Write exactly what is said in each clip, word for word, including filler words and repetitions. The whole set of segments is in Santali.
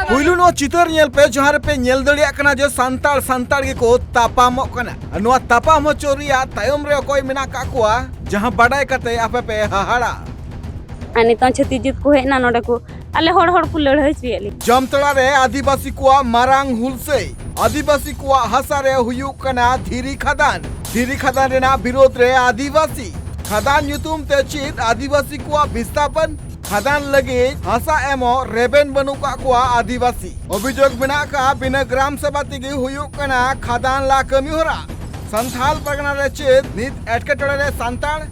ᱯᱩᱭᱞᱩ ᱱᱚᱣᱟ ᱪᱤᱛᱟᱹᱨ ᱧᱮᱞ ᱯᱮ, ᱡᱟᱦᱟᱸ ᱨᱮᱯᱮ ᱧᱮᱞ ᱫᱟᱲᱮᱭᱟᱜ ᱠᱟᱱᱟ ᱡᱮ ᱥᱟᱱᱛᱟᱲ ᱥᱟᱱᱛᱟᱲ ᱜᱮᱠᱚ ᱛᱟᱯᱟᱢᱚᱜ ᱠᱟᱱᱟ᱾ ᱱᱚᱣᱟ ᱛᱟᱯᱟᱢ ᱦᱚᱪᱚ ᱨᱮᱭᱟᱜ ᱛᱟᱭᱚᱢ ᱨᱮ ᱚᱠᱚᱭ ᱢᱮᱱᱟᱜ ᱠᱟᱜ ᱠᱚᱣᱟ, ᱡᱟᱦᱟᱸ ᱵᱟᱰᱟᱭ ᱠᱟᱛᱮ ᱟᱯᱮ ᱯᱮ ᱦᱟᱦᱟᱲᱟ᱾ ᱟᱨ ᱱᱤᱛᱚᱝ ᱪᱷᱟᱹᱛᱤᱠ ᱡᱟᱹᱛ ᱠᱚ ᱦᱮᱡ ᱮᱱᱟ ᱱᱚᱰᱮ ᱠᱚ, ᱟᱞᱮ ᱦᱚᱲ ᱦᱚᱲ ᱠᱚ ᱞᱟᱹᱲᱦᱟᱹᱭ ᱦᱚᱪᱚᱭᱮᱫ ᱞᱮᱭᱟ᱾ ᱡᱟᱢᱛᱟᱲᱟ ᱨᱮ ᱟᱹᱫᱤᱵᱟᱹᱥᱤ ᱠᱚᱣᱟᱜ ᱢᱟᱨᱟᱝ ᱦᱩᱞᱥᱟᱹᱭ, ᱟᱹᱫᱤᱵᱟᱹᱥᱤ ᱠᱚᱣᱟᱜ ᱦᱟᱥᱟ ᱨᱮ ᱦᱩᱭᱩᱜ ᱠᱟᱱᱟ ᱫᱷᱤᱨᱤ ᱠᱷᱟᱫᱟᱱ᱾ ᱫᱷᱤᱨᱤ ᱠᱷᱟᱫᱟᱱ ᱨᱮᱱᱟᱜ ᱵᱤᱨᱳᱫᱷ ᱨᱮ ᱟᱹᱫᱤᱵᱟᱹᱥᱤ ᱠᱷᱟᱫᱟᱱ ᱧᱩᱛᱩᱢ ᱛᱮ ᱪᱮᱫ ᱟᱹᱫᱤᱵᱟᱹᱥᱤ ᱠᱚᱣᱟᱜ ᱵᱤᱥᱛᱷᱟᱯᱚᱱ, ᱠᱷᱟᱫᱟᱱ ᱞᱟᱹᱜᱤᱫ ᱦᱟᱥᱟ ᱮᱢᱚᱜ ᱨᱮᱵᱮᱱ ᱵᱟᱹᱱᱩᱜ ᱠᱟᱜ ᱠᱚᱣᱟ ᱟᱹᱫᱤᱵᱟᱹᱥᱤ᱾ ᱚᱵᱷᱤᱡᱳᱜᱽ ᱢᱮᱱᱟᱜ ᱠᱟᱜᱼᱟ, ᱵᱤᱱᱟᱹ ᱜᱨᱟᱢ ᱥᱚᱵᱷᱟ ᱛᱮᱜᱮ ᱦᱩᱭᱩᱜ ᱠᱟᱱᱟ ᱠᱷᱟᱫᱟᱱ ᱞᱟ ᱠᱟᱹᱢᱤ ᱦᱚᱨᱟ᱾ ᱥᱟᱱᱛᱷᱟᱞ ᱯᱟᱨᱜᱟᱱᱟ ᱨᱮ ᱪᱮᱫ ᱱᱤᱛ ᱮᱴᱠᱮᱴᱚᱬᱮ ᱨᱮ ᱥᱟᱱᱛᱟᱲ?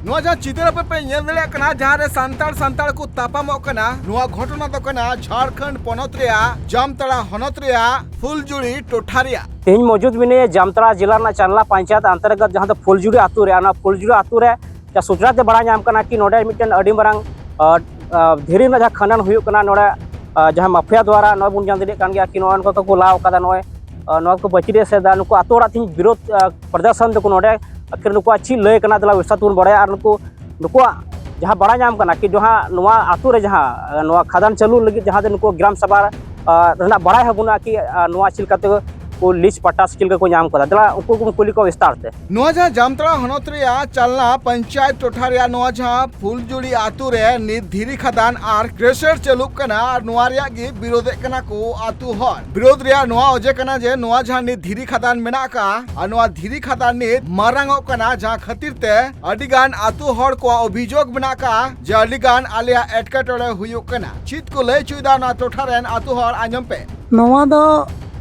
ᱱᱚᱣᱟ ᱡᱟᱦᱟᱸ ᱪᱤᱛᱟᱹᱨ ᱟᱯᱮ ᱯᱮ ᱧᱮᱞ ᱫᱟᱲᱮᱭᱟᱜ ᱠᱟᱱᱟ, ᱡᱟᱦᱟᱸ ᱨᱮ ᱥᱟᱱᱛᱟᱲ ᱥᱟᱱᱛᱟᱲ ᱠᱚ ᱛᱟᱯᱟᱢᱚᱜ ᱠᱟᱱᱟ, ᱱᱚᱣᱟ ᱜᱷᱚᱴᱚᱱᱟ ᱫᱚ ᱠᱟᱱᱟ ᱡᱷᱟᱲᱠᱷᱚᱸᱰ ᱯᱚᱱᱚᱛ ᱨᱮᱭᱟᱜ ᱡᱟᱢᱛᱟᱲᱟ ᱦᱚᱱᱚᱛ ᱨᱮᱭᱟᱜ ᱯᱷᱩᱞᱡᱩᱲᱤ ᱴᱚᱴᱷᱟ ᱨᱮᱭᱟᱜ᱾ ᱛᱮᱦᱮᱧ ᱢᱚᱡᱩᱫ ᱢᱤᱱᱟᱹᱧᱟ ᱡᱟᱢᱛᱟᱲᱟ ᱡᱮᱞᱟ ᱨᱮᱱᱟᱜ ᱪᱟᱱᱞᱟ ᱯᱚᱧᱪᱟᱭᱮᱛ ᱚᱱᱛᱚᱨᱜᱚᱛ, ᱡᱟᱦᱟᱸ ᱫᱚ ᱯᱷᱩᱞᱡᱩᱲᱤ ᱟᱹᱛᱩ ᱨᱮ᱾ ᱚᱱᱟ ᱯᱷᱩᱞᱡᱩᱲᱤ ᱟᱹᱛᱩ ᱨᱮ ᱡᱟ ᱥᱩᱪᱱᱟ ᱛᱮ ᱵᱟᱲᱟᱭ ᱧᱟᱢ ᱠᱟᱱᱟ ᱠᱤ ᱱᱚᱰᱮ ᱢᱤᱫᱴᱮᱱ ᱟᱹᱰᱤ ᱢᱟᱨᱟᱝ, ᱟ, ᱟ, ᱫᱷᱤᱨᱤ ᱨᱮᱱᱟᱜ ᱡᱟᱦᱟᱸ ᱠᱷᱟᱱᱟᱱ ᱦᱩᱭᱩᱜ ᱠᱟᱱᱟ ᱱᱚᱰᱮ, ᱟ, ᱡᱟᱦᱟᱸ ᱢᱟᱯᱷᱤᱭᱟ ᱫᱣᱟᱨᱟ, ᱱᱚᱜᱼᱚᱭ ᱵᱚᱱ ᱧᱮᱞ ᱫᱟᱲᱮᱭᱟᱜ ᱠᱟᱱ ᱜᱮᱭᱟ ᱠᱤ ᱱᱚᱜᱼᱚᱭ ᱱᱚᱝᱠᱟ ᱠᱚ ᱞᱟᱣ ᱠᱟᱫᱟ, ᱱᱚᱜᱼᱚᱭ, ᱟ, ᱱᱚᱣᱟ ᱠᱚ ᱯᱟᱹᱪᱤᱨ ᱮᱥᱮᱫᱟ᱾ ᱱᱩᱠᱩ ᱟᱹᱛᱩ ᱦᱚᱲᱟᱜ ᱛᱮᱦᱮᱧ ᱵᱤᱨᱳᱫᱷ, ᱟ, ᱯᱨᱚᱫᱚᱨᱥᱚᱱ ᱫᱚᱠᱚ ᱱᱚᱰᱮ, ᱟᱹᱠᱷᱤᱨ ᱱᱩᱠᱩᱣᱟᱜ ᱪᱮᱫ ᱞᱟᱹᱭ ᱠᱟᱱᱟ, ᱫᱮᱞᱟ ᱵᱤᱥᱛᱟᱨ ᱛᱮᱵᱚᱱ ᱵᱟᱲᱟᱭᱟ᱾ ᱟᱨ ᱱᱩᱠᱩ, ᱱᱩᱠᱩᱣᱟᱜ ᱡᱟᱦᱟᱸ ᱵᱟᱲᱟᱭ ᱧᱟᱢ ᱠᱟᱱᱟ ᱠᱤ ᱡᱟᱦᱟᱸ ᱱᱚᱣᱟ ᱟᱹᱛᱩ ᱨᱮ ᱡᱟᱦᱟᱸ, ᱟ, ᱱᱚᱣᱟ ᱠᱷᱟᱫᱟᱱ ᱪᱟᱹᱞᱩ ᱞᱟᱹᱜᱤᱫ ᱡᱟᱦᱟᱸ ᱫᱚ ᱱᱩᱠᱩ ᱜᱨᱟᱢ ᱥᱚᱵᱷᱟ, ᱟ, ᱨᱮᱱᱟᱜ ᱵᱟᱲᱟᱭ ᱦᱚᱸ ᱵᱟᱹᱱᱩᱜᱼᱟ ᱠᱤ, ᱟ, ᱱᱚᱣᱟ ᱪᱮᱫ ᱞᱮᱠᱟᱛᱮ ᱠᱚ ᱞᱤᱡ ᱯᱟᱴᱟ ᱥᱮ ᱪᱮᱫ ᱞᱮᱠᱟ ᱠᱚ ᱧᱟᱢ ᱠᱟᱫᱟ᱾ ᱫᱮᱞᱟ ᱩᱱᱠᱩ ᱠᱚᱵᱚᱱ ᱠᱩᱞᱤ ᱠᱚᱣᱟ ᱵᱤᱥᱛᱟᱨ ᱛᱮ᱾ ᱱᱚᱣᱟ ᱡᱟᱦᱟᱸ ᱡᱟᱢᱛᱟᱲᱟ ᱦᱚᱱᱚᱛ ᱨᱮᱭᱟᱜ ᱪᱟᱞᱱᱟ ᱯᱚᱧᱪᱟᱭᱮᱛ ᱴᱚᱴᱷᱟ ᱨᱮᱭᱟᱜ ᱱᱚᱣᱟ ᱡᱟᱦᱟᱸ ᱯᱷᱩᱞᱡᱩᱲᱤ ᱟᱛᱳ ᱨᱮ ᱱᱤᱛ ᱫᱷᱤᱨᱤ ᱠᱷᱟᱫᱟᱱ ᱟᱨ ᱠᱨᱮᱥᱟᱨ ᱪᱟᱹᱞᱩᱜ ᱠᱟᱱᱟ, ᱟᱨ ᱱᱚᱣᱟ ᱨᱮᱭᱟᱜ ᱜᱮ ᱵᱤᱨᱳᱫᱮᱫ ᱠᱟᱱᱟ ᱠᱚ ᱟᱛᱳ ᱦᱚᱲ᱾ ᱵᱤᱨᱳᱫ ᱨᱮᱭᱟᱜ ᱱᱚᱣᱟ ᱚᱡᱮ ᱠᱟᱱᱟ ᱡᱮ ᱱᱚᱣᱟ ᱡᱟᱦᱟᱸ ᱱᱤᱛ ᱫᱷᱤᱨᱤ ᱠᱷᱟᱫᱟᱱ ᱢᱮᱱᱟᱜ ᱟᱠᱟᱫᱼᱟ, ᱟᱨ ᱱᱚᱣᱟ ᱫᱷᱤᱨᱤ ᱠᱷᱟᱫᱟᱱ ᱱᱤᱛ ᱢᱟᱨᱟᱝ ᱚᱜ ᱠᱟᱱᱟ, ᱡᱟᱦᱟᱸ ᱠᱷᱟᱹᱛᱤᱨ ᱛᱮ ᱟᱹᱰᱤ ᱜᱟᱱ ᱟᱛᱳ ᱦᱚᱲ ᱠᱚᱣᱟᱜ ᱚᱵᱷᱤᱡᱳᱜᱽ ᱢᱮᱱᱟᱜ ᱟᱠᱟᱫᱼᱟ ᱡᱮ ᱟᱹᱰᱤ ᱜᱟᱱ ᱟᱞᱮᱭᱟᱜ ᱮᱴᱠᱮᱴᱚᱬᱮ ᱦᱩᱭᱩᱜ ᱠᱟᱱᱟ᱾ ᱪᱮᱫ ᱠᱚ ᱞᱟᱹᱭ ᱦᱚᱪᱚᱭᱮᱫᱟ ᱱᱚᱣᱟ ᱴᱚᱴᱷᱟ ᱨᱮᱱ ᱟᱛᱳ ᱦᱚᱲ, ᱟᱸᱡᱚᱢ ᱯᱮ᱾ ᱱᱚᱣᱟ ᱫᱚ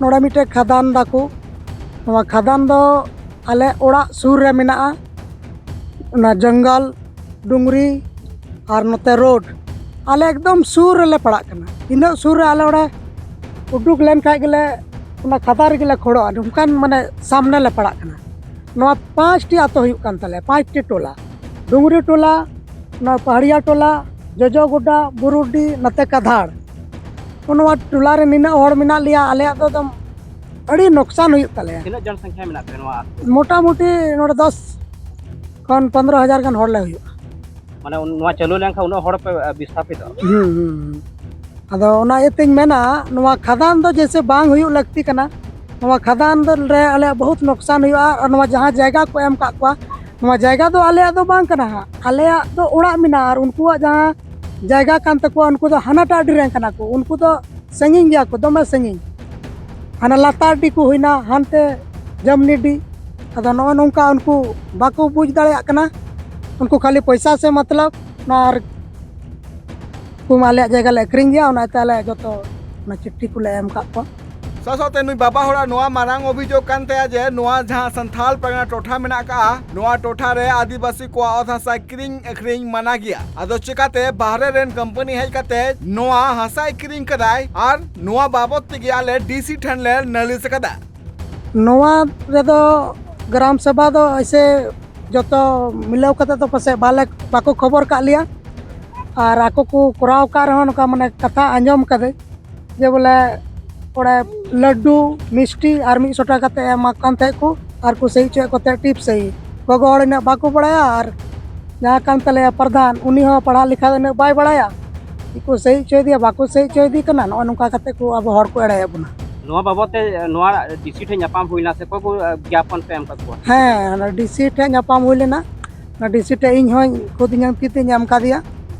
ᱱᱚᱰᱮ ᱢᱤᱫᱴᱮᱡ ᱠᱷᱟᱫᱟᱱ ᱫᱟᱠᱚ᱾ ᱱᱚᱣᱟ ᱠᱷᱟᱫᱟᱱ ᱫᱚ ᱟᱞᱮ ᱚᱲᱟᱜ ᱥᱩᱨ ᱨᱮ ᱢᱮᱱᱟᱜᱼᱟ᱾ ᱚᱱᱟ ᱡᱚᱝᱜᱚᱞ, ᱰᱩᱝᱨᱤ ᱟᱨ ᱱᱚᱛᱮ ᱨᱳᱰ, ᱟᱞᱮ ᱮᱠᱫᱚᱢ ᱥᱩᱨ ᱨᱮᱞᱮ ᱯᱟᱲᱟᱜ ᱠᱟᱱᱟ᱾ ᱛᱤᱱᱟᱹᱜ ᱥᱩᱨ ᱨᱮ ᱟᱞᱮ ᱚᱸᱰᱮ ᱩᱰᱩᱠ ᱞᱮᱱ ᱠᱷᱟᱡ ᱜᱮᱞᱮ ᱚᱱᱟ ᱠᱷᱟᱫᱟᱱ ᱨᱮᱜᱮ ᱞᱮ ᱠᱷᱚᱲᱚᱜᱼᱟ, ᱱᱚᱝᱠᱟᱱ ᱢᱟᱱᱮ ᱥᱟᱢᱱᱮ ᱞᱮ ᱯᱟᱲᱟᱜ ᱠᱟᱱᱟ᱾ ᱱᱚᱣᱟ ᱯᱟᱸᱪᱴᱤ ᱟᱛᱳ ᱦᱩᱭᱩᱜ ᱠᱟᱱ ᱛᱟᱞᱮᱭᱟ, ᱯᱟᱸᱪᱴᱤ ᱴᱚᱞᱟ, ᱰᱩᱝᱨᱤ ᱴᱚᱞᱟ, ᱱᱚᱣᱟ ᱯᱟᱦᱟᱲᱤᱭᱟ ᱴᱚᱞᱟ, ᱡᱚᱡᱚ ᱜᱚᱰᱟ, ᱵᱩᱨᱩᱰᱤ, ᱱᱚᱛᱮ ᱠᱟᱫᱷᱟᱲ᱾ ᱱᱚᱣᱟ ᱴᱚᱞᱟ ᱨᱮ ᱱᱤᱱᱟᱹᱜ ᱦᱚᱲ ᱢᱮᱱᱟᱜ ᱞᱮᱭᱟ, ᱟᱞᱮᱭᱟᱜ ᱫᱚ ᱮᱠᱫᱚᱢ ᱟᱹᱰᱤ ᱱᱚᱠᱥᱟᱱ ᱦᱩᱭᱩᱜ ᱛᱟᱞᱮᱭᱟ᱾ ᱛᱤᱱᱟᱹᱜ ᱡᱚᱱ ᱥᱚᱝᱠᱷᱭᱟ ᱢᱮᱱᱟᱜ ᱯᱮᱭᱟ ᱱᱚᱣᱟ ᱟᱹᱛᱩ? ᱢᱚᱴᱟᱢᱩᱴᱤ ᱱᱚᱰᱮ ᱫᱚᱥ ᱠᱷᱚᱱ ᱯᱚᱱᱫᱽᱨᱚ ᱦᱟᱡᱟᱨ ᱜᱟᱱ ᱦᱚᱲ ᱞᱮ ᱦᱩᱭᱩᱜᱼᱟ᱾ ᱢᱟᱱᱮ ᱱᱚᱣᱟ ᱪᱟᱹᱞᱩ ᱞᱮᱱᱠᱷᱟᱱ ᱩᱱᱟᱹᱜ ᱦᱚᱲ ᱯᱮ ᱵᱤᱥᱛᱷᱟᱯᱤᱛᱚᱜᱼᱟ᱾ ᱦᱩᱸ, ᱦᱩᱸ, ᱦᱩᱸ᱾ ᱟᱫᱚ ᱚᱱᱟ ᱤᱭᱟᱹᱛᱮᱧ ᱢᱮᱱᱟ, ᱱᱚᱣᱟ ᱠᱷᱟᱫᱟᱱ ᱫᱚ ᱡᱮᱭᱥᱮ ᱵᱟᱝ ᱦᱩᱭᱩᱜ ᱞᱟᱹᱠᱛᱤ ᱠᱟᱱᱟ᱾ ᱱᱚᱣᱟ ᱠᱷᱟᱫᱟᱱ ᱫᱚ ᱨᱮ ᱟᱞᱮᱭᱟᱜ ᱵᱚᱦᱩᱛ ᱱᱚᱠᱥᱟᱱ ᱦᱩᱭᱩᱜᱼᱟ᱾ ᱟᱨ ᱱᱚᱣᱟ ᱡᱟᱦᱟᱸ ᱡᱟᱭᱜᱟ ᱠᱚ ᱮᱢ ᱠᱟᱜ ᱠᱚᱣᱟ, ᱱᱚᱣᱟ ᱡᱟᱭᱜᱟ ᱫᱚ ᱟᱞᱮᱭᱟᱜ ᱫᱚ ᱵᱟᱝ ᱠᱟᱱᱟ ᱦᱟᱸᱜ, ᱟᱞᱮᱭᱟᱜ ᱫᱚ ᱚᱲᱟᱜ ᱢᱮᱱᱟᱜᱼᱟ᱾ ᱟᱨ ᱩᱱᱠᱩᱣᱟᱜ ᱡᱟᱦᱟᱸ ᱡᱟᱭᱜᱟ ᱠᱟᱱ ᱛᱟᱠᱚᱣᱟ, ᱩᱱᱠᱩ ᱫᱚ ᱦᱟᱱᱟᱴᱟᱜ ᱟᱹᱰᱤ ᱨᱮᱱ ᱠᱟᱱᱟ ᱠᱚ, ᱩᱱᱠᱩ ᱫᱚ ᱥᱟᱺᱜᱤᱧ ᱜᱮᱭᱟ ᱠᱚ, ᱫᱚᱢᱮ ᱥᱟᱺᱜᱤᱧ᱾ ᱦᱟᱱᱟ ᱞᱟᱛᱟᱨ ᱰᱤ ᱠᱚ ᱦᱩᱭᱱᱟ, ᱦᱟᱱᱛᱮ ᱡᱟᱹᱢᱱᱤ ᱰᱤ᱾ ᱟᱫᱚ ᱱᱚᱜᱼᱚ ᱱᱚᱝᱠᱟ ᱩᱱᱠᱩ ᱵᱟᱠᱚ ᱵᱩᱡᱽ ᱫᱟᱲᱮᱭᱟᱜ ᱠᱟᱱᱟ, ᱩᱱᱠᱩ ᱠᱷᱟᱹᱞᱤ ᱯᱚᱭᱥᱟ ᱥᱮ ᱢᱚᱛᱞᱚᱵ, ᱚᱱᱟ ᱟᱨ ᱠᱚ ᱟᱞᱮᱭᱟᱜ ᱡᱟᱭᱜᱟ ᱞᱮ ᱟᱹᱠᱷᱨᱤᱧ ᱜᱮᱭᱟ, ᱚᱱᱟᱛᱮ ᱟᱞᱮ ᱡᱚᱛᱚ ᱚᱱᱟ ᱪᱤᱴᱷᱤ ᱠᱚᱞᱮ ᱮᱢ ᱠᱟᱜ ᱠᱚᱣᱟ᱾ ᱥᱟᱶ ᱥᱟᱶᱛᱮ ᱱᱩᱭ ᱵᱟᱵᱟ ᱦᱚᱲᱟᱜ ᱱᱚᱣᱟ ᱢᱟᱨᱟᱝ ᱚᱵᱷᱤᱡᱳᱜᱽ ᱠᱟᱱ ᱛᱟᱭᱟ ᱡᱮ ᱱᱚᱣᱟ ᱡᱟᱦᱟᱸ ᱥᱟᱱᱛᱷᱟᱞ ᱯᱟᱨᱜᱟᱱᱟ ᱴᱚᱴᱷᱟ ᱢᱮᱱᱟᱜ ᱟᱠᱟᱫᱼᱟ, ᱱᱚᱣᱟ ᱴᱚᱴᱷᱟ ᱨᱮ ᱟᱹᱫᱤᱵᱟᱹᱥᱤ ᱠᱚᱣᱟᱜ ᱚᱛ ᱦᱟᱥᱟ ᱠᱤᱨᱤᱧ ᱟᱹᱠᱷᱨᱤᱧ ᱢᱟᱱᱟ ᱜᱮᱭᱟ᱾ ᱟᱫᱚ ᱪᱮᱠᱟᱛᱮ ᱵᱟᱦᱨᱮ ᱨᱮᱱ ᱠᱳᱢᱯᱟᱱᱤ ᱦᱮᱡ ᱠᱟᱛᱮ ᱱᱚᱣᱟ ᱦᱟᱥᱟᱭ ᱠᱤᱨᱤᱧ ᱠᱟᱫᱟᱭ ᱟᱨ ᱱᱚᱣᱟ ᱵᱟᱵᱚᱛ ᱛᱮᱜᱮ ᱟᱞᱮ ᱰᱤ ᱥᱤ ᱴᱷᱮᱱ ᱞᱮ ᱱᱟᱹᱞᱤᱥ ᱟᱠᱟᱫᱟ᱾ ᱱᱚᱣᱟ ᱨᱮᱫᱚ ᱜᱨᱟᱢ ᱥᱮᱵᱷᱟ ᱫᱚ ᱮᱭᱥᱮ ᱡᱚᱛᱚ ᱢᱤᱞᱟᱹᱣ ᱠᱟᱛᱮ ᱫᱚ ᱯᱟᱥᱮᱡ ᱵᱟᱞᱮ, ᱵᱟᱠᱚ ᱠᱷᱚᱵᱚᱨ ᱠᱟᱜ ᱞᱮᱭᱟ᱾ ᱟᱨ ᱟᱠᱚ ᱠᱚ ᱠᱚᱨᱟᱣ ᱠᱟᱜ ᱨᱮᱦᱚᱸ ᱱᱚᱝᱠᱟ ᱢᱟᱱᱮ ᱠᱟᱛᱷᱟ ᱟᱸᱡᱚᱢ ᱠᱟᱫᱟᱹᱧ ᱡᱮ ᱵᱚᱞᱮ ᱚᱸᱰᱮ ᱞᱟᱹᱰᱩ, ᱢᱤᱥᱴᱤ ᱟᱨ ᱢᱤᱫ ᱥᱚ ᱴᱟᱠᱟ ᱠᱟᱛᱮ ᱮᱢᱟ ᱠᱟᱱ ᱛᱟᱦᱮᱸᱫ ᱠᱚ ᱟᱨ ᱠᱚ ᱥᱟᱹᱦᱤ ᱦᱚᱪᱚᱭᱮᱫ ᱠᱚ ᱛᱟᱦᱮᱸᱫ ᱴᱤᱯ ᱥᱟᱹᱦᱤ᱾ ᱜᱚᱜᱚ ᱦᱚᱲ ᱤᱱᱟᱹᱜ ᱵᱟᱠᱚ ᱵᱟᱲᱟᱭᱟ ᱟᱨ ᱡᱟᱦᱟᱸ ᱠᱟᱱ ᱛᱟᱞᱮᱭᱟ ᱯᱨᱚᱫᱷᱟᱱ, ᱩᱱᱤ ᱦᱚᱸ ᱯᱟᱲᱦᱟᱜ ᱞᱮᱠᱷᱟ ᱫᱚ ᱤᱱᱟᱹᱜ ᱵᱟᱭ ᱵᱟᱲᱟᱭᱟ᱾ ᱪᱮᱫ ᱠᱚ ᱥᱟᱹᱦᱤ ᱦᱚᱪᱚᱭᱮᱫᱮᱭᱟ, ᱵᱟᱠᱚ ᱥᱟᱹᱦᱤ ᱦᱚᱪᱚᱭᱮᱫᱮ ᱠᱟᱱᱟ, ᱱᱚᱜᱼᱚ ᱱᱚᱝᱠᱟ ᱠᱟᱛᱮ ᱠᱚ ᱟᱵᱚ ᱦᱚᱲ ᱠᱚ ᱮᱲᱮᱭᱮᱫ ᱵᱚᱱᱟ᱾ ᱱᱚᱣᱟ ᱵᱟᱵᱚᱛ ᱛᱮ ᱱᱚᱣᱟ ᱰᱤ ᱥᱤ ᱴᱷᱮᱱ ᱧᱟᱯᱟᱢ ᱦᱩᱭ ᱞᱮᱱᱟ ᱥᱮ ᱚᱠᱚᱭ ᱠᱚ, ᱟ, ᱜᱮᱭᱟᱯᱚᱱ ᱯᱮ ᱮᱢ ᱠᱟᱜ ᱠᱚᱣᱟ? ᱦᱮᱸ, ᱚᱱᱟ ᱰᱤ ᱥᱤ ᱴᱷᱮᱱ ᱧᱟᱯᱟᱢ ᱦᱩᱭ ᱞᱮᱱᱟ᱾ ᱚᱱᱟ ᱰᱤ ᱥᱤ ᱴᱷᱮᱱ ᱤᱧ ᱦᱚᱸᱧ ᱠᱷᱩᱫ ᱤᱧᱟᱹᱝ ᱛᱤ ᱛᱤᱧ ᱮᱢ ᱠᱟᱫᱮᱭᱟ᱾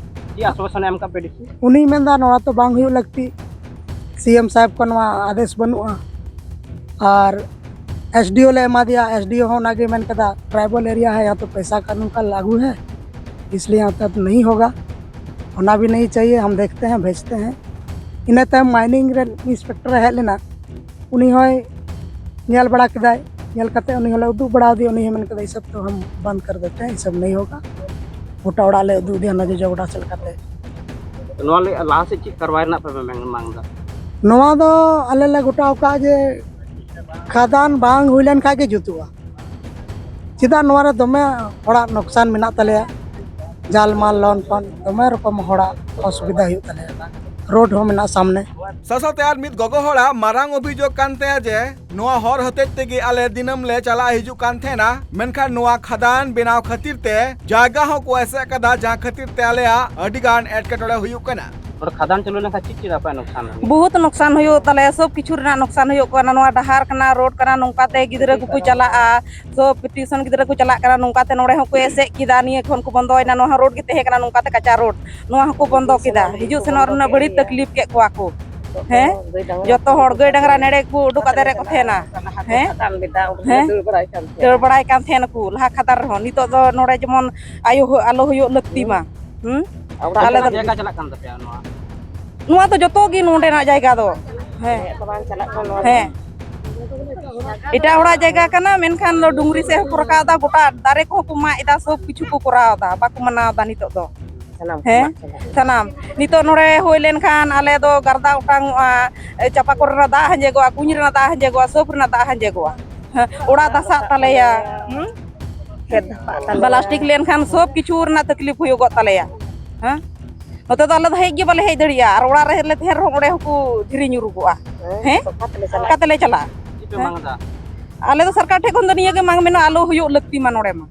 ᱪᱮᱫ ᱟᱥᱣᱟᱥᱚᱱᱮ ᱮᱢ ᱠᱟᱜ ᱯᱮ ᱰᱤ ᱥᱤ? ᱩᱱᱤᱭ ᱢᱮᱱᱫᱟ ᱱᱚᱣᱟ ᱛᱚ ᱵᱟᱝ ᱦᱩᱭᱩᱜ ᱞᱟᱹᱠᱛᱤ, ᱥᱤ ᱮᱢ ᱥᱟᱦᱮᱵᱽ ᱠᱚ ᱱᱚᱣᱟ ᱟᱫᱮᱥ ᱵᱟᱹᱱᱩᱜᱼᱟ᱾ ᱟᱨ ᱮᱥ ᱰᱤ ᱳ ᱞᱮ ᱮᱢᱟ ᱫᱮᱭᱟ, ᱮᱥ ᱰᱤ ᱳ ᱦᱚᱸ ᱚᱱᱟᱜᱮ ᱢᱮᱱ ᱠᱮᱫᱟ, ᱴᱨᱟᱭᱵᱟᱞ ᱮᱨᱤᱭᱟ ᱦᱮ, ᱭᱟᱦᱟᱸ ᱛᱚ ᱯᱮᱥᱟ ᱠᱟᱱᱩᱱ ᱠᱟ ᱞᱟᱜᱩ ᱦᱮ, ᱤᱥᱞᱤᱭᱮ ᱭᱟᱦᱟᱸ ᱛᱚ ᱱᱟᱦᱤ ᱦᱳᱜᱟ, ᱦᱳᱱᱟ ᱵᱷᱤ ᱱᱟᱦᱤ ᱪᱟᱦᱤᱭᱮ, ᱦᱟᱢ ᱫᱮᱠᱷᱛᱮ ᱦᱮ, ᱵᱷᱮᱡᱛᱮ ᱦᱮ᱾ ᱤᱱᱟᱹ ᱛᱟᱭᱚᱢ ᱢᱟᱭᱱᱤᱝ ᱨᱮᱱ ᱤᱱᱥᱯᱮᱠᱴᱚᱨ ᱮ ᱦᱮᱡ ᱞᱮᱱᱟ, ᱩᱱᱤ ᱦᱚᱸᱭ ᱧᱮᱞ ᱵᱟᱲᱟ ᱠᱮᱫᱟᱭ, ᱧᱮᱞ ᱠᱟᱛᱮ ᱩᱱᱤ ᱦᱚᱸᱞᱮ ᱩᱫᱩᱜ ᱵᱟᱲᱟ ᱟᱫᱮᱭᱟ, ᱩᱱᱤ ᱦᱚᱸ ᱢᱮᱱ ᱠᱮᱫᱟ, "ᱤᱥᱟᱵ ᱛᱚ ᱦᱟᱢ ᱵᱟᱱᱫ ᱠᱟᱨ ᱫᱮᱛᱮ ᱦᱮ, ᱤᱥᱟᱵ ᱱᱟᱦᱤ ᱦᱳᱜᱟ, ᱜᱚᱴᱟ ᱚᱲᱟᱜ ᱞᱮ ᱩᱫᱩᱜ ᱟᱫᱮᱭᱟ ᱱᱚᱡᱚ ᱡᱚᱜᱽᱲᱟ ᱪᱮᱫ ᱞᱮᱠᱟᱛᱮ?" ᱱᱚᱣᱟ ᱞᱟᱹᱜᱤᱫ ᱞᱟᱦᱟ ᱥᱮᱫ ᱪᱮᱫ ᱠᱟᱨᱣᱟᱭ ᱨᱮᱱᱟᱜ ᱯᱮ ᱢᱮᱱ-, ᱢᱟᱝ ᱮᱫᱟ? ᱱᱚᱣᱟ ᱫᱚ ᱟᱞᱮ ᱞᱮ ᱜᱚᱴᱟ ᱟᱠᱟᱫᱼᱟ ᱡᱮ ᱠᱷᱟᱫᱟᱱ ᱵᱟᱝ ᱦᱩᱭ ᱞᱮᱱ ᱠᱷᱟᱡ ᱜᱮ ᱡᱩᱛᱩᱜᱼᱟ᱾ ᱪᱮᱫᱟᱜ ᱱᱚᱣᱟ ᱨᱮ ᱫᱚᱢᱮ ᱦᱚᱲᱟᱜ ᱱᱚᱠᱥᱟᱱ ᱢᱮᱱᱟᱜ ᱛᱟᱞᱮᱭᱟ, ᱡᱟᱞᱢᱟᱞ ᱞᱚᱱ ᱯᱚᱱ ᱫᱚᱢᱮ ᱨᱚᱠᱚᱢ ᱦᱚᱲᱟᱜ ᱚᱥᱩᱵᱤᱫᱷᱟ ᱦᱩᱭᱩᱜ ᱛᱟᱞᱮᱭᱟ, ᱨᱳᱰ ᱦᱚᱸ ᱢᱮᱱᱟᱜᱼᱟ ᱥᱟᱢᱱᱮ᱾ ᱥᱟᱥᱟᱛᱮ ᱟᱨ ᱢᱤᱫ ᱜᱚᱜᱚ ᱦᱚᱲᱟᱜ ᱢᱟᱨᱟᱝ ᱚᱵᱷᱤᱡᱳᱜᱽ ᱠᱟᱱ ᱛᱟᱭᱟ ᱡᱮ ᱱᱚᱣᱟ ᱦᱚᱨ ᱦᱚᱛᱮᱡ ᱛᱮᱜᱮ ᱟᱞᱮ ᱫᱤᱱᱟᱹᱢ ᱞᱮ ᱪᱟᱞᱟᱜ ᱦᱤᱡᱩᱜ ᱠᱟᱱ ᱛᱟᱦᱮᱱᱟ, ᱢᱮᱱᱠᱷᱟᱱ ᱱᱚᱣᱟ ᱠᱷᱟᱫᱟᱱ ᱵᱮᱱᱟᱣ ᱠᱷᱟᱹᱛᱤᱨ ᱛᱮ ᱡᱟᱭᱜᱟ ᱦᱚᱸᱠᱚ ᱮᱥᱮᱫ ᱠᱟᱫᱟ, ᱡᱟᱦᱟᱸ ᱠᱷᱟᱹᱛᱤᱨ ᱛᱮ ᱟᱞᱮᱭᱟᱜ ᱟᱹᱰᱤ ᱜᱟᱱ ᱮᱴᱠᱮᱴᱚᱬᱮ ᱦᱩᱭᱩᱜ ᱠᱟᱱᱟ᱾ ᱱᱚᱰᱮ ᱠᱷᱟᱫᱟᱱ ᱪᱟᱹᱞᱩ ᱞᱮᱱᱠᱷᱟᱱ ᱪᱮᱫ ᱪᱮᱫ ᱟᱯᱮᱭᱟᱜ ᱱᱩᱠᱥᱟᱱ ᱦᱩᱭᱩᱜᱼᱟ? ᱵᱚᱦᱩᱛ ᱱᱩᱠᱥᱟᱱ ᱦᱩᱭᱩᱜ ᱛᱟᱞᱮᱭᱟ, ᱥᱚᱵ ᱠᱤᱪᱷᱩ ᱨᱮᱱᱟᱜ ᱱᱩᱠᱥᱟᱱ ᱦᱩᱭᱩᱜ ᱠᱟᱱᱟ᱾ ᱱᱚᱣᱟ ᱰᱟᱦᱟᱨ ᱠᱟᱱᱟ, ᱨᱳᱰ ᱠᱟᱱᱟ, ᱱᱚᱝᱠᱟ ᱛᱮ ᱜᱤᱫᱽᱨᱟᱹ ᱠᱚᱠᱚ ᱪᱟᱞᱟᱜᱼᱟ, ᱥᱚᱵ ᱴᱤᱭᱩᱥᱚᱱ ᱜᱤᱫᱽᱨᱟᱹ ᱠᱚ ᱪᱟᱞᱟᱜ ᱠᱟᱱᱟ, ᱱᱚᱝᱠᱟ ᱛᱮ ᱱᱚᱰᱮ ᱦᱚᱸᱠᱚ ᱮᱥᱮᱫ ᱠᱮᱫᱟ᱾ ᱱᱤᱭᱟᱹ ᱠᱷᱚᱱ ᱠᱚ ᱵᱚᱱᱫᱚᱭᱮᱱᱟ, ᱱᱚᱣᱟ ᱦᱚᱸ ᱨᱳᱰ ᱜᱮ ᱛᱟᱦᱮᱸ ᱠᱟᱱᱟ, ᱱᱚᱝᱠᱟ ᱛᱮ ᱠᱟᱸᱪᱟ ᱨᱳᱰ, ᱱᱚᱣᱟ ᱦᱚᱸᱠᱚ ᱵᱚᱱᱫᱚ ᱠᱮᱫᱟ᱾ ᱦᱤᱡᱩᱜ ᱥᱮᱱᱚᱜ ᱨᱮᱱᱟᱜ ᱵᱟᱹᱲᱤᱡ ᱛᱟᱠᱞᱤᱯ ᱠᱮᱫ ᱠᱚᱣᱟ ᱠᱚ᱾ ᱦᱮᱸ? ᱡᱚᱛᱚ ᱦᱚᱲ ᱜᱟᱹᱭ ᱰᱟᱝᱨᱟ ᱱᱮᱲᱮ ᱠᱚ ᱩᱰᱩᱠ ᱠᱟᱛᱮ ᱨᱮ ᱠᱚ ᱛᱟᱦᱮᱱᱟ᱾ ᱦᱮᱸ? ᱦᱮᱸ? ᱫᱟᱹᱲ ᱵᱟᱲᱟᱭ ᱠᱟᱱ ᱛᱟᱦᱮᱱᱟ᱾ ᱫᱟᱹᱲ ᱵᱟᱲᱟᱭ ᱠᱟᱱ ᱛᱟᱦᱮᱱᱟ ᱠᱚ ᱞᱟᱦᱟ ᱠᱷᱟᱫᱟᱱ ᱨᱮᱦᱚᱸ᱾ ᱱᱤᱛᱚᱜ ᱫᱚ ᱱᱚᱰᱮ ᱡᱮᱢᱚᱱ ᱟᱭᱳ ᱦᱚ-, ᱟᱞᱚ ᱦᱩᱭᱩᱜ ᱞᱟᱹᱠᱛᱤ ᱢᱟ᱾ ᱦᱩᱸ? ᱟᱞᱮ ᱫᱚ ᱪᱟᱞᱟᱜ ᱠᱟᱱ ᱛᱟᱯᱮᱭᱟ ᱱᱚᱣᱟ? ᱱᱚᱣᱟ ᱫᱚ ᱡᱚᱛᱚ ᱜᱮ ᱱᱚᱰᱮᱱᱟᱜ ᱡᱟᱭᱜᱟ ᱫᱚ᱾ ᱦᱮᱸ᱾ ᱦᱮᱸ᱾ ᱮᱴᱟᱜ ᱦᱚᱲᱟᱜ ᱡᱟᱭᱜᱟ ᱠᱟᱱᱟ, ᱢᱮᱱᱠᱷᱟᱱ ᱫᱚ ᱰᱩᱝᱨᱤ ᱥᱮᱫ ᱦᱚᱸᱠᱚ ᱨᱟᱠᱟᱵ ᱮᱫᱟ, ᱜᱚᱴᱟ ᱫᱟᱨᱮ ᱠᱚᱦᱚᱸ ᱠᱚ ᱢᱟᱜ ᱮᱫᱟ, ᱥᱚᱵ ᱠᱤᱪᱷᱩ ᱠᱚ ᱠᱚᱨᱟᱣ ᱮᱫᱟ, ᱵᱟᱠᱚ ᱢᱟᱱᱟᱣ ᱮᱫᱟ ᱱᱤᱛᱚᱜ ᱫᱚ᱾ ᱥᱟᱱᱟᱢ ᱠᱚ ᱦᱮᱸ? ᱢᱟᱜ ᱪᱟᱵᱟ᱾ ᱥᱟᱱᱟᱢ᱾ ᱱᱤᱛᱚᱜ ᱱᱚᱰᱮ ᱦᱩᱭ ᱞᱮᱱᱠᱷᱟᱱ ᱟᱞᱮ ᱫᱚ ᱜᱟᱨᱫᱟ ᱚᱴᱟᱝᱚᱜᱼᱟ, ᱪᱟᱯᱟ ᱠᱚᱞ ᱨᱮᱱᱟᱜ ᱫᱟᱜ ᱦᱟᱸᱡᱮᱜᱚᱜᱼᱟ, ᱠᱩᱧ ᱨᱮᱱᱟᱜ ᱫᱟᱜ ᱦᱟᱸᱡᱮᱜᱚᱜᱼᱟ, ᱥᱚᱵ ᱨᱮᱱᱟᱜ ᱫᱟᱜ ᱦᱟᱸᱡᱮᱜᱚᱜᱼᱟ᱾ ᱦᱮᱸ, ᱚᱲᱟᱜ ᱫᱟᱥᱟᱜ ᱛᱟᱞᱮᱭᱟ᱾ ᱦᱩᱸ? ᱠᱷᱮᱛ ᱫᱷᱟᱥᱟᱜ ᱛᱟᱞᱮᱭᱟ᱾ ᱯᱞᱟᱥᱴᱤᱠ ᱞᱮᱱᱠᱷᱟᱱ ᱥᱚᱵ ᱠᱤᱪᱷᱩ ᱨᱮᱱᱟᱜ ᱛᱟᱠᱞᱤᱯ ᱦᱩᱭᱩᱜᱚᱜ ᱛᱟᱞᱮᱭᱟ᱾ ᱦᱮᱸ? ᱱᱚᱛᱮ ᱫᱚ ᱟᱞᱮ ᱫᱚ ᱦᱮᱡ ᱜᱮ ᱵᱟᱞᱮ ᱦᱮᱡ ᱫᱟᱲᱮᱭᱟᱜᱼᱟ, ᱟᱨ ᱚᱲᱟᱜ ᱨᱮ ᱞᱮ ᱛᱟᱦᱮᱱ ᱨᱮᱦᱚᱸ ᱚᱸᱰᱮ ᱦᱚᱸᱠᱚ ᱫᱷᱤᱨᱤ ᱧᱩᱨᱩᱜᱚᱜᱼᱟ᱾ ᱦᱮᱸ? ᱦᱮᱸ? ᱚᱠᱟ ᱛᱮᱞᱮ ᱪᱟᱞᱟᱜᱼᱟ? ᱚᱠᱟ ᱛᱮᱞᱮ ᱪᱟᱞᱟᱜᱼᱟ? ᱪᱮᱫ ᱯᱮ ᱦᱮᱸ? ᱢᱟᱜᱽ ᱮᱫᱟ? ᱟᱞᱮ ᱫᱚ ᱥᱚᱨᱠᱟᱨ ᱴᱷᱮᱱ ᱠᱷᱚᱱ ᱫᱚ ᱱᱤᱭᱟᱹ ᱜᱮ ᱢᱟᱜᱽ ᱢᱮᱱᱟᱜᱼᱟ, ᱟᱞᱚ ᱦᱩᱭᱩᱜ ᱞᱟᱹᱠᱛᱤ ᱢᱟ ᱱᱚᱰᱮ ᱢᱟ᱾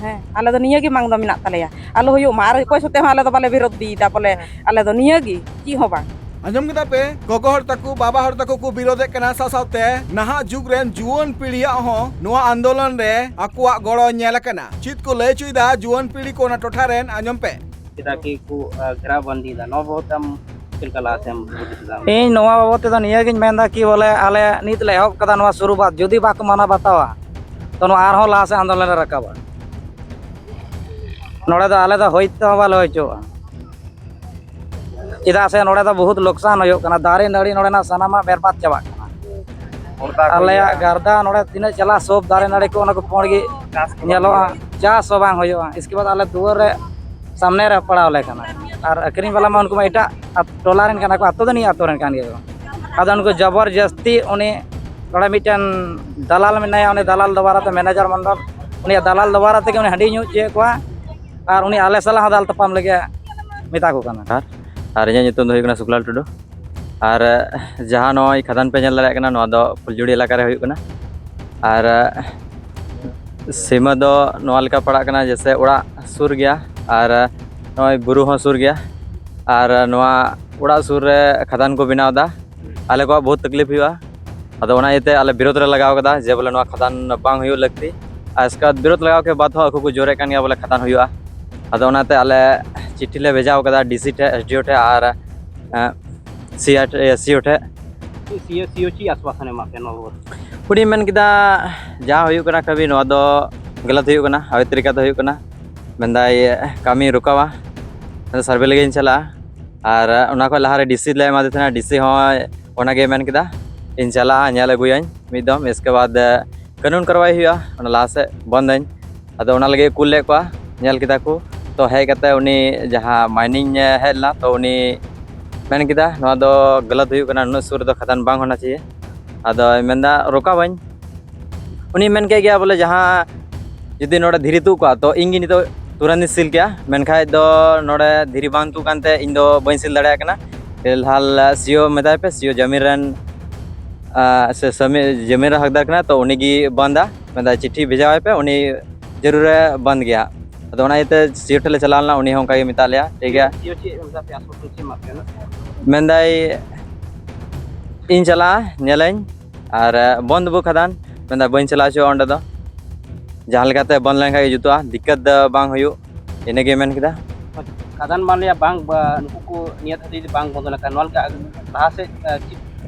ᱦᱮᱸ, ᱟᱞᱮ ᱫᱚ ᱱᱤᱭᱟᱹ ᱜᱮ ᱢᱟᱜᱽ ᱫᱚ ᱢᱮᱱᱟᱜ ᱛᱟᱞᱮᱭᱟ, ᱟᱞᱚ ᱦᱩᱭᱩᱜ ᱢᱟ᱾ ᱟᱨ ᱚᱠᱚᱭ ᱥᱟᱛᱮ ᱦᱚᱸ ᱟᱞᱮ ᱫᱚ ᱵᱟᱞᱮ ᱵᱤᱨᱳᱫᱷ ᱤᱫᱤᱭᱮᱫᱟ, ᱵᱚᱞᱮ ᱟᱞᱮ ᱫᱚ ᱱᱤᱭᱟᱹ ᱜᱮ, ᱪᱮᱫ ᱦᱚᱸ ᱵᱟᱝ᱾ ᱟᱸᱡᱚᱢ ᱠᱮᱫᱟ ᱯᱮ, ᱜᱚᱜᱚ ᱦᱚᱲ ᱛᱟᱠᱚ, ᱵᱟᱵᱟ ᱦᱚᱲ ᱛᱟᱠᱚ ᱠᱚ ᱵᱤᱨᱳᱫᱷᱮᱫ ᱠᱟᱱᱟ, ᱥᱟᱶ ᱥᱟᱶᱛᱮ ᱱᱟᱦᱟᱜ ᱡᱩᱜᱽ ᱨᱮᱱ ᱡᱩᱣᱟᱹᱱ ᱯᱤᱲᱦᱤᱭᱟᱜ ᱦᱚᱸ ᱱᱚᱣᱟ ᱟᱱᱫᱳᱞᱚᱱ ᱨᱮ ᱟᱠᱚᱣᱟᱜ ᱜᱚᱲᱚ ᱧᱮᱞ ᱟᱠᱟᱱᱟ᱾ ᱪᱮᱫ ᱠᱚ ᱞᱟᱹᱭ ᱦᱚᱪᱚᱭᱮᱫᱟ ᱡᱩᱣᱟᱹᱱ ᱯᱤᱲᱦᱤ ᱠᱚ ᱚᱱᱟ ᱴᱚᱴᱷᱟ ᱨᱮᱱ, ᱟᱸᱡᱚᱢ ᱯᱮ᱾ ᱪᱮᱫᱟᱜ ᱠᱤ ᱠᱚ, ᱟ, ᱜᱷᱮᱨᱟᱣ ᱵᱟᱹᱱᱫᱤᱭᱮᱫᱟ? ᱱᱚᱣᱟ ᱵᱟᱵᱚᱫ ᱛᱮ ᱟᱢ ᱪᱮᱫ ᱞᱮᱠᱟ ᱞᱟᱦᱟ ᱥᱮᱫ ᱮᱢ ᱦᱩᱫᱤᱥ ᱮᱫᱟ? ᱤᱧ ᱱᱚᱣᱟ ᱵᱟᱵᱚᱫ ᱛᱮᱫᱚ ᱱᱤᱭᱟᱹᱜᱤᱧ ᱢᱮᱱᱫᱟ ᱠᱤ ᱵᱚᱞᱮ ᱟᱞᱮ ᱱᱤᱛ ᱞᱮ ᱮᱦᱚᱵ ᱠᱟᱫᱟ ᱱᱚᱣᱟ ᱥᱩᱨᱩᱵᱟᱛ, ᱡᱩᱫᱤ ᱵᱟᱠᱚ ᱢᱟᱱᱟᱣ ᱵᱟᱛᱟᱣᱟ, ᱛᱚ ᱱᱚᱣᱟ ᱟᱨᱦᱚᱸ ᱞᱟᱦᱟ ᱥᱮᱫ ᱟᱱᱫᱳᱞᱚᱱ ᱞᱮ ᱨᱟᱠᱟᱵᱟ᱾ ᱱᱚᱰᱮ ᱫᱚ ᱟᱞᱮ ᱫᱚ ᱦᱩᱭ ᱛᱮᱦᱚᱸ ᱵᱟᱞᱮ ᱦᱩᱭ ᱦᱚᱪᱚᱣᱟᱜᱼᱟ, ᱪᱮᱫᱟᱜ ᱥᱮ ᱱᱚᱰᱮ ᱫᱚ ᱵᱚᱦᱩᱛ ᱞᱚᱠᱥᱟᱱ ᱦᱩᱭᱩᱜ ᱠᱟᱱᱟ, ᱫᱟᱨᱮ ᱱᱟᱹᱲᱤ ᱱᱚᱰᱮᱱᱟᱜ ᱥᱟᱱᱟᱢᱟᱜ ᱵᱮᱨᱵᱟᱫ ᱪᱟᱵᱟᱜ ᱠᱟᱱᱟ᱾ ᱟᱞᱮᱭᱟᱜ ᱜᱟᱨᱫᱟ ᱱᱚᱰᱮ ᱛᱤᱱᱟᱹᱜ ᱪᱟᱞᱟᱜᱼᱟ, ᱥᱚᱵ ᱫᱟᱨᱮ ᱱᱟᱹᱲᱤ ᱠᱚ ᱚᱱᱟ ᱠᱚ ᱯᱩᱸᱲ ᱜᱮ ᱧᱮᱞᱚᱜᱼᱟ, ᱪᱟᱥ ᱦᱚᱸ ᱵᱟᱝ ᱦᱩᱭᱩᱜᱼᱟ᱾ ᱤᱥᱠᱮ ᱵᱟᱫ ᱟᱞᱮ ᱫᱩᱣᱟᱹᱨ ᱨᱮ ᱥᱟᱢᱱᱮ ᱨᱮ ᱯᱟᱲᱟᱣ ᱟᱞᱮ ᱠᱟᱱᱟ᱾ ᱟᱨ ᱟᱹᱠᱷᱨᱤᱧ ᱵᱟᱞᱟ ᱢᱟ ᱩᱱᱠᱩ ᱢᱟ ᱮᱴᱟᱜ ᱟᱛ-, ᱴᱚᱞᱟ ᱨᱮᱱ ᱠᱟᱱᱟ ᱠᱚ, ᱟᱛᱳ ᱫᱚ ᱱᱤᱭᱟᱹ ᱟᱛᱳ ᱨᱮᱱ ᱠᱟᱱ ᱜᱮᱭᱟ ᱠᱚ᱾ ᱟᱫᱚ ᱩᱱᱠᱩ ᱡᱚᱵᱚᱨ ᱡᱟᱹᱥᱛᱤ ᱩᱱᱤ ᱱᱚᱰᱮ ᱢᱤᱫᱴᱮᱱ ᱫᱟᱞᱟᱞ ᱢᱮᱱᱟᱭᱟ, ᱩᱱᱤ ᱫᱟᱞᱟᱞ ᱫᱚᱵᱟᱨᱟ ᱛᱮ, ᱢᱮᱱᱮᱡᱟᱨ ᱢᱚᱱᱰᱚᱞ, ᱩᱱᱤᱭᱟᱜ ᱫᱟᱞᱟᱞ ᱫᱚᱵᱟᱨᱟ ᱛᱮᱜᱮ ᱩᱱᱤ ᱦᱟᱺᱰᱤ ᱧᱩ ᱦᱚᱪᱚᱭᱮᱫ ᱠᱚᱣᱟ ᱟᱨ ᱩᱱᱤ ᱟᱞᱮ ᱥᱟᱞᱟᱜ ᱦᱚᱸ ᱫᱟᱞ ᱛᱟᱯᱟᱢ ᱞᱟᱹᱜᱤᱫ ᱮ ᱢᱮᱛᱟ ᱠᱚ ᱠᱟᱱᱟ᱾ ᱟᱨ, ᱟᱨ ᱤᱧᱟᱹᱜ ᱧᱩᱛᱩᱢ ᱫᱚ ᱦᱩᱭᱩᱜ ᱠᱟᱱᱟ ᱥᱩᱠᱞᱟᱞ ᱴᱩᱰᱩ᱾ ᱟᱨ ᱡᱟᱦᱟᱸ ᱱᱚᱜᱼᱚᱭ ᱠᱷᱟᱫᱟᱱ ᱯᱮ ᱧᱮᱞ ᱫᱟᱲᱮᱭᱟᱜ ᱠᱟᱱᱟ, ᱱᱚᱣᱟ ᱫᱚ ᱯᱷᱩᱞᱡᱩᱲᱤ ᱮᱞᱟᱠᱟ ᱨᱮ ᱦᱩᱭᱩᱜ ᱠᱟᱱᱟ᱾ ᱟᱨ ᱥᱤᱢᱟᱹ ᱫᱚ ᱱᱚᱣᱟ ᱞᱮᱠᱟ ᱯᱟᱲᱟᱜ ᱠᱟᱱᱟ, ᱡᱮᱭᱥᱮ ᱚᱲᱟᱜ ᱥᱩᱨ ᱜᱮᱭᱟ ᱟᱨ ᱱᱚᱜᱼᱚᱭ ᱵᱩᱨᱩ ᱦᱚᱸ ᱥᱩᱨ ᱜᱮᱭᱟ᱾ ᱟᱨ ᱱᱚᱣᱟ ᱚᱲᱟᱜ ᱥᱩᱨ ᱨᱮ ᱠᱷᱟᱫᱟᱱ ᱠᱚ ᱵᱮᱱᱟᱣ ᱮᱫᱟ, ᱟᱞᱮ ᱠᱚᱣᱟᱜ ᱵᱚᱦᱩᱛ ᱛᱟᱠᱞᱤᱯ ᱦᱩᱭᱩᱜᱼᱟ᱾ ᱟᱫᱚ ᱚᱱᱟ ᱤᱭᱟᱹᱛᱮ ᱟᱞᱮ ᱵᱤᱨᱳᱫᱷ ᱞᱮ ᱞᱟᱜᱟᱣ ᱠᱟᱫᱟ ᱡᱮ ᱵᱚᱞᱮ ᱱᱚᱣᱟ ᱠᱷᱟᱫᱟᱱ ᱵᱟᱝ ᱦᱩᱭᱩᱜ ᱞᱟᱹᱠᱛᱤ᱾ ᱟᱨ ᱤᱥᱠᱮ ᱵᱟᱫ ᱵᱤᱨᱳᱫᱷ ᱞᱟᱜᱟᱣ ᱠᱮ ᱵᱟᱫ ᱦᱚᱸ ᱟᱠᱚ ᱠᱚ ᱡᱳᱨᱮᱫ ᱠᱟᱱ ᱜᱮᱭᱟ ᱵᱚᱞᱮ ᱠᱷᱟᱫᱟᱱ ᱦᱩᱭᱩᱜᱼᱟ᱾ ᱟᱫᱚ ᱚᱱᱟᱛᱮ ᱟᱞᱮ ᱪᱤᱴᱷᱤ ᱞᱮ ᱵᱷᱮᱡᱟ ᱠᱟᱫᱟ ᱰᱤ ᱥᱤ ᱴᱷᱮᱡ, ᱮᱥ ᱰᱤ ᱳ ᱴᱷᱮᱡ ᱟᱨ ᱥᱤ ᱟᱨ ᱥᱤ ᱳ ᱴᱷᱮᱡ᱾ ᱥᱤ ᱟᱨ ᱥᱤ ᱳ ᱪᱮᱫ ᱟᱥᱣᱟᱥᱚᱱ ᱮ ᱮᱢᱟᱜ ᱯᱮᱭᱟ ᱱᱚᱣᱟ ᱵᱟᱵᱚᱫ? ᱩᱱᱤ ᱢᱮᱱ ᱠᱮᱫᱟ, ᱡᱟᱦᱟᱸ ᱦᱩᱭᱩᱜ ᱠᱟᱱᱟ ᱠᱟᱹᱢᱤ, ᱱᱚᱣᱟ ᱫᱚ ᱜᱟᱞᱟᱛ ᱦᱩᱭᱩᱜ ᱠᱟᱱᱟ, ᱟᱵᱮᱫ ᱛᱟᱹᱨᱤᱠᱟ ᱛᱮ ᱦᱩᱭᱩᱜ ᱠᱟᱱᱟ᱾ ᱢᱮᱱᱫᱟᱭ, ᱠᱟᱹᱢᱤ ᱨᱚᱠᱟᱣᱟ, ᱥᱟᱨᱵᱷᱮ ᱞᱟᱹᱜᱤᱫ ᱤᱧ ᱪᱟᱞᱟᱜᱼᱟ᱾ ᱟᱨ ᱚᱱᱟ ᱠᱷᱚᱱ ᱞᱟᱦᱟᱨᱮ ᱰᱤ ᱥᱤ ᱞᱮ ᱮᱢᱟᱫᱮ ᱛᱟᱦᱮᱱᱟ, ᱰᱤ ᱥᱤ ᱦᱚᱸ ᱚᱱᱟᱜᱮ ᱢᱮᱱ ᱠᱮᱫᱟ, ᱤᱧ ᱪᱟᱞᱟᱜᱼᱟ, ᱧᱮᱞ ᱟᱹᱜᱩᱭᱟᱹᱧ ᱢᱤᱫ ᱫᱚᱢ, ᱤᱥᱠᱮ ᱵᱟᱫ ᱠᱟᱹᱱᱩᱱ ᱠᱟᱨᱣᱟᱭ ᱦᱩᱭᱩᱜᱼᱟ, ᱚᱱᱟ ᱞᱟᱦᱟ ᱥᱮᱫ ᱵᱚᱱᱫᱟᱹᱧ᱾ ᱟᱫᱚ ᱚᱱᱟ ᱞᱟᱹᱜᱤᱫ ᱠᱩᱞ ᱞᱮᱫ ᱠᱚᱣᱟ, ᱧᱮᱞ ᱠᱮᱫᱟ ᱠᱚ᱾ ᱛᱚ ᱦᱮᱡ ᱠᱟᱛᱮ ᱩᱱᱤ ᱡᱟᱦᱟᱸ ᱢᱟᱭᱱᱤᱝ ᱦᱮᱡ ᱞᱮᱱᱟ, ᱛᱚ ᱩᱱᱤ ᱢᱮᱱ ᱠᱮᱫᱟ, ᱱᱚᱣᱟ ᱫᱚ ᱜᱟᱞᱟᱛ ᱦᱩᱭᱩᱜ ᱠᱟᱱᱟ, ᱱᱩᱱᱟᱹᱜ ᱥᱩᱨ ᱨᱮᱫᱚ ᱠᱷᱟᱫᱟᱱ ᱵᱟᱝ ᱦᱳᱱᱟ ᱪᱟᱦᱤᱭᱮ᱾ ᱟᱫᱚᱭ ᱢᱮᱱᱫᱟ, ᱨᱚᱠᱟᱣᱟᱹᱧ᱾ ᱩᱱᱤ ᱢᱮᱱ ᱠᱮᱫ ᱜᱮᱭᱟ ᱵᱚᱞᱮ, ᱡᱟᱦᱟᱸ ᱡᱩᱫᱤ ᱱᱚᱰᱮ ᱫᱷᱤᱨᱤ ᱛᱩᱫ ᱠᱚᱜᱼᱟ, ᱛᱚ ᱤᱧ ᱜᱮ ᱱᱤᱛᱚᱜ ᱛᱩᱨᱟᱹᱱᱛ ᱤᱧ ᱥᱤᱞ ᱠᱮᱭᱟ, ᱢᱮᱱᱠᱷᱟᱡ ᱫᱚ ᱱᱚᱰᱮ ᱫᱷᱤᱨᱤ ᱵᱟᱝ ᱛᱩᱫ ᱠᱟᱱᱛᱮ ᱤᱧ ᱫᱚ ᱵᱟᱹᱧ ᱥᱤᱞ ᱫᱟᱲᱮᱭᱟᱜ ᱠᱟᱱᱟ᱾ ᱯᱷᱤᱞᱦᱟᱞ ᱥᱤ ᱳ ᱢᱮᱛᱟᱭ ᱯᱮ, ᱥᱤ ᱳ ᱡᱟᱢᱤᱱ ᱨᱮᱱ, ᱟᱸ, ᱥᱮ ᱥᱟᱢᱤ-, ᱡᱟᱢᱤᱱ ᱨᱮ ᱦᱚᱠᱫᱟᱨ ᱠᱟᱱᱟ, ᱛᱚ ᱩᱱᱤ ᱜᱮ ᱵᱚᱱᱫᱟ᱾ ᱢᱮᱱᱫᱟᱭ, ᱪᱤᱴᱷᱤ ᱵᱷᱮᱡᱟᱣᱟᱭ ᱯᱮ, ᱩᱱᱤ ᱡᱟᱹᱨᱩᱲᱮ ᱵᱚᱱᱫ ᱜᱮᱭᱟ᱾ ᱟᱫᱚ ᱚᱱᱟ ᱤᱭᱟᱹᱛᱮ ᱥᱤ ᱳ ᱴᱷᱮᱱ ᱞᱮ ᱪᱟᱞᱟᱣ ᱞᱮᱱᱟ, ᱩᱱᱤ ᱦᱚᱸ ᱚᱱᱠᱟ ᱜᱮ ᱢᱮᱛᱟᱜ ᱞᱮᱭᱟ, ᱴᱷᱤᱠ ᱜᱮᱭᱟ᱾ ᱥᱤ ᱳ ᱪᱮᱫ ᱢᱮᱛᱟ ᱯᱮᱭᱟ, ᱟᱥᱚᱞ ᱪᱮᱫ ᱮᱢᱟ ᱯᱮᱭᱟ ᱱᱟᱜ? ᱢᱮᱱᱫᱟᱭ, ᱤᱧ ᱪᱟᱞᱟᱜᱼᱟ, ᱧᱮᱞᱟᱹᱧ, ᱟᱨ ᱵᱚᱱᱫ ᱵᱚ ᱠᱷᱟᱫᱟᱱ᱾ ᱢᱮᱱᱫᱟᱭ, ᱵᱟᱹᱧ ᱪᱟᱞᱟᱣ ᱦᱚᱪᱚᱣᱟᱜᱼᱟ ᱚᱸᱰᱮ ᱫᱚ, ᱡᱟᱦᱟᱸ ᱞᱮᱠᱟᱛᱮ ᱵᱚᱱᱫ ᱞᱮᱱᱠᱷᱟᱱ ᱜᱮ ᱡᱩᱛᱩᱜᱼᱟ, ᱫᱤᱠᱠᱟᱛ ᱫᱚ ᱵᱟᱝ ᱦᱩᱭᱩᱜ, ᱤᱱᱟᱹᱜᱮ ᱢᱮᱱ ᱠᱮᱫᱟ᱾ ᱠᱷᱟᱫᱟᱱ ᱢᱟ ᱞᱟᱹᱭᱟ ᱵᱟᱝ, ᱵᱟ-, ᱱᱩᱠᱩ ᱠᱚ ᱱᱤᱭᱟᱹ ᱫᱷᱟᱹᱨᱛᱤ ᱡᱩᱫᱤ ᱵᱟᱝ ᱵᱚᱱᱫᱚ ᱞᱮᱱᱠᱷᱟᱱ, ᱱᱚᱣᱟ ᱞᱮᱠᱟ ᱞᱟᱦᱟ ᱥᱮᱫ, ᱟ, ᱪᱮᱫ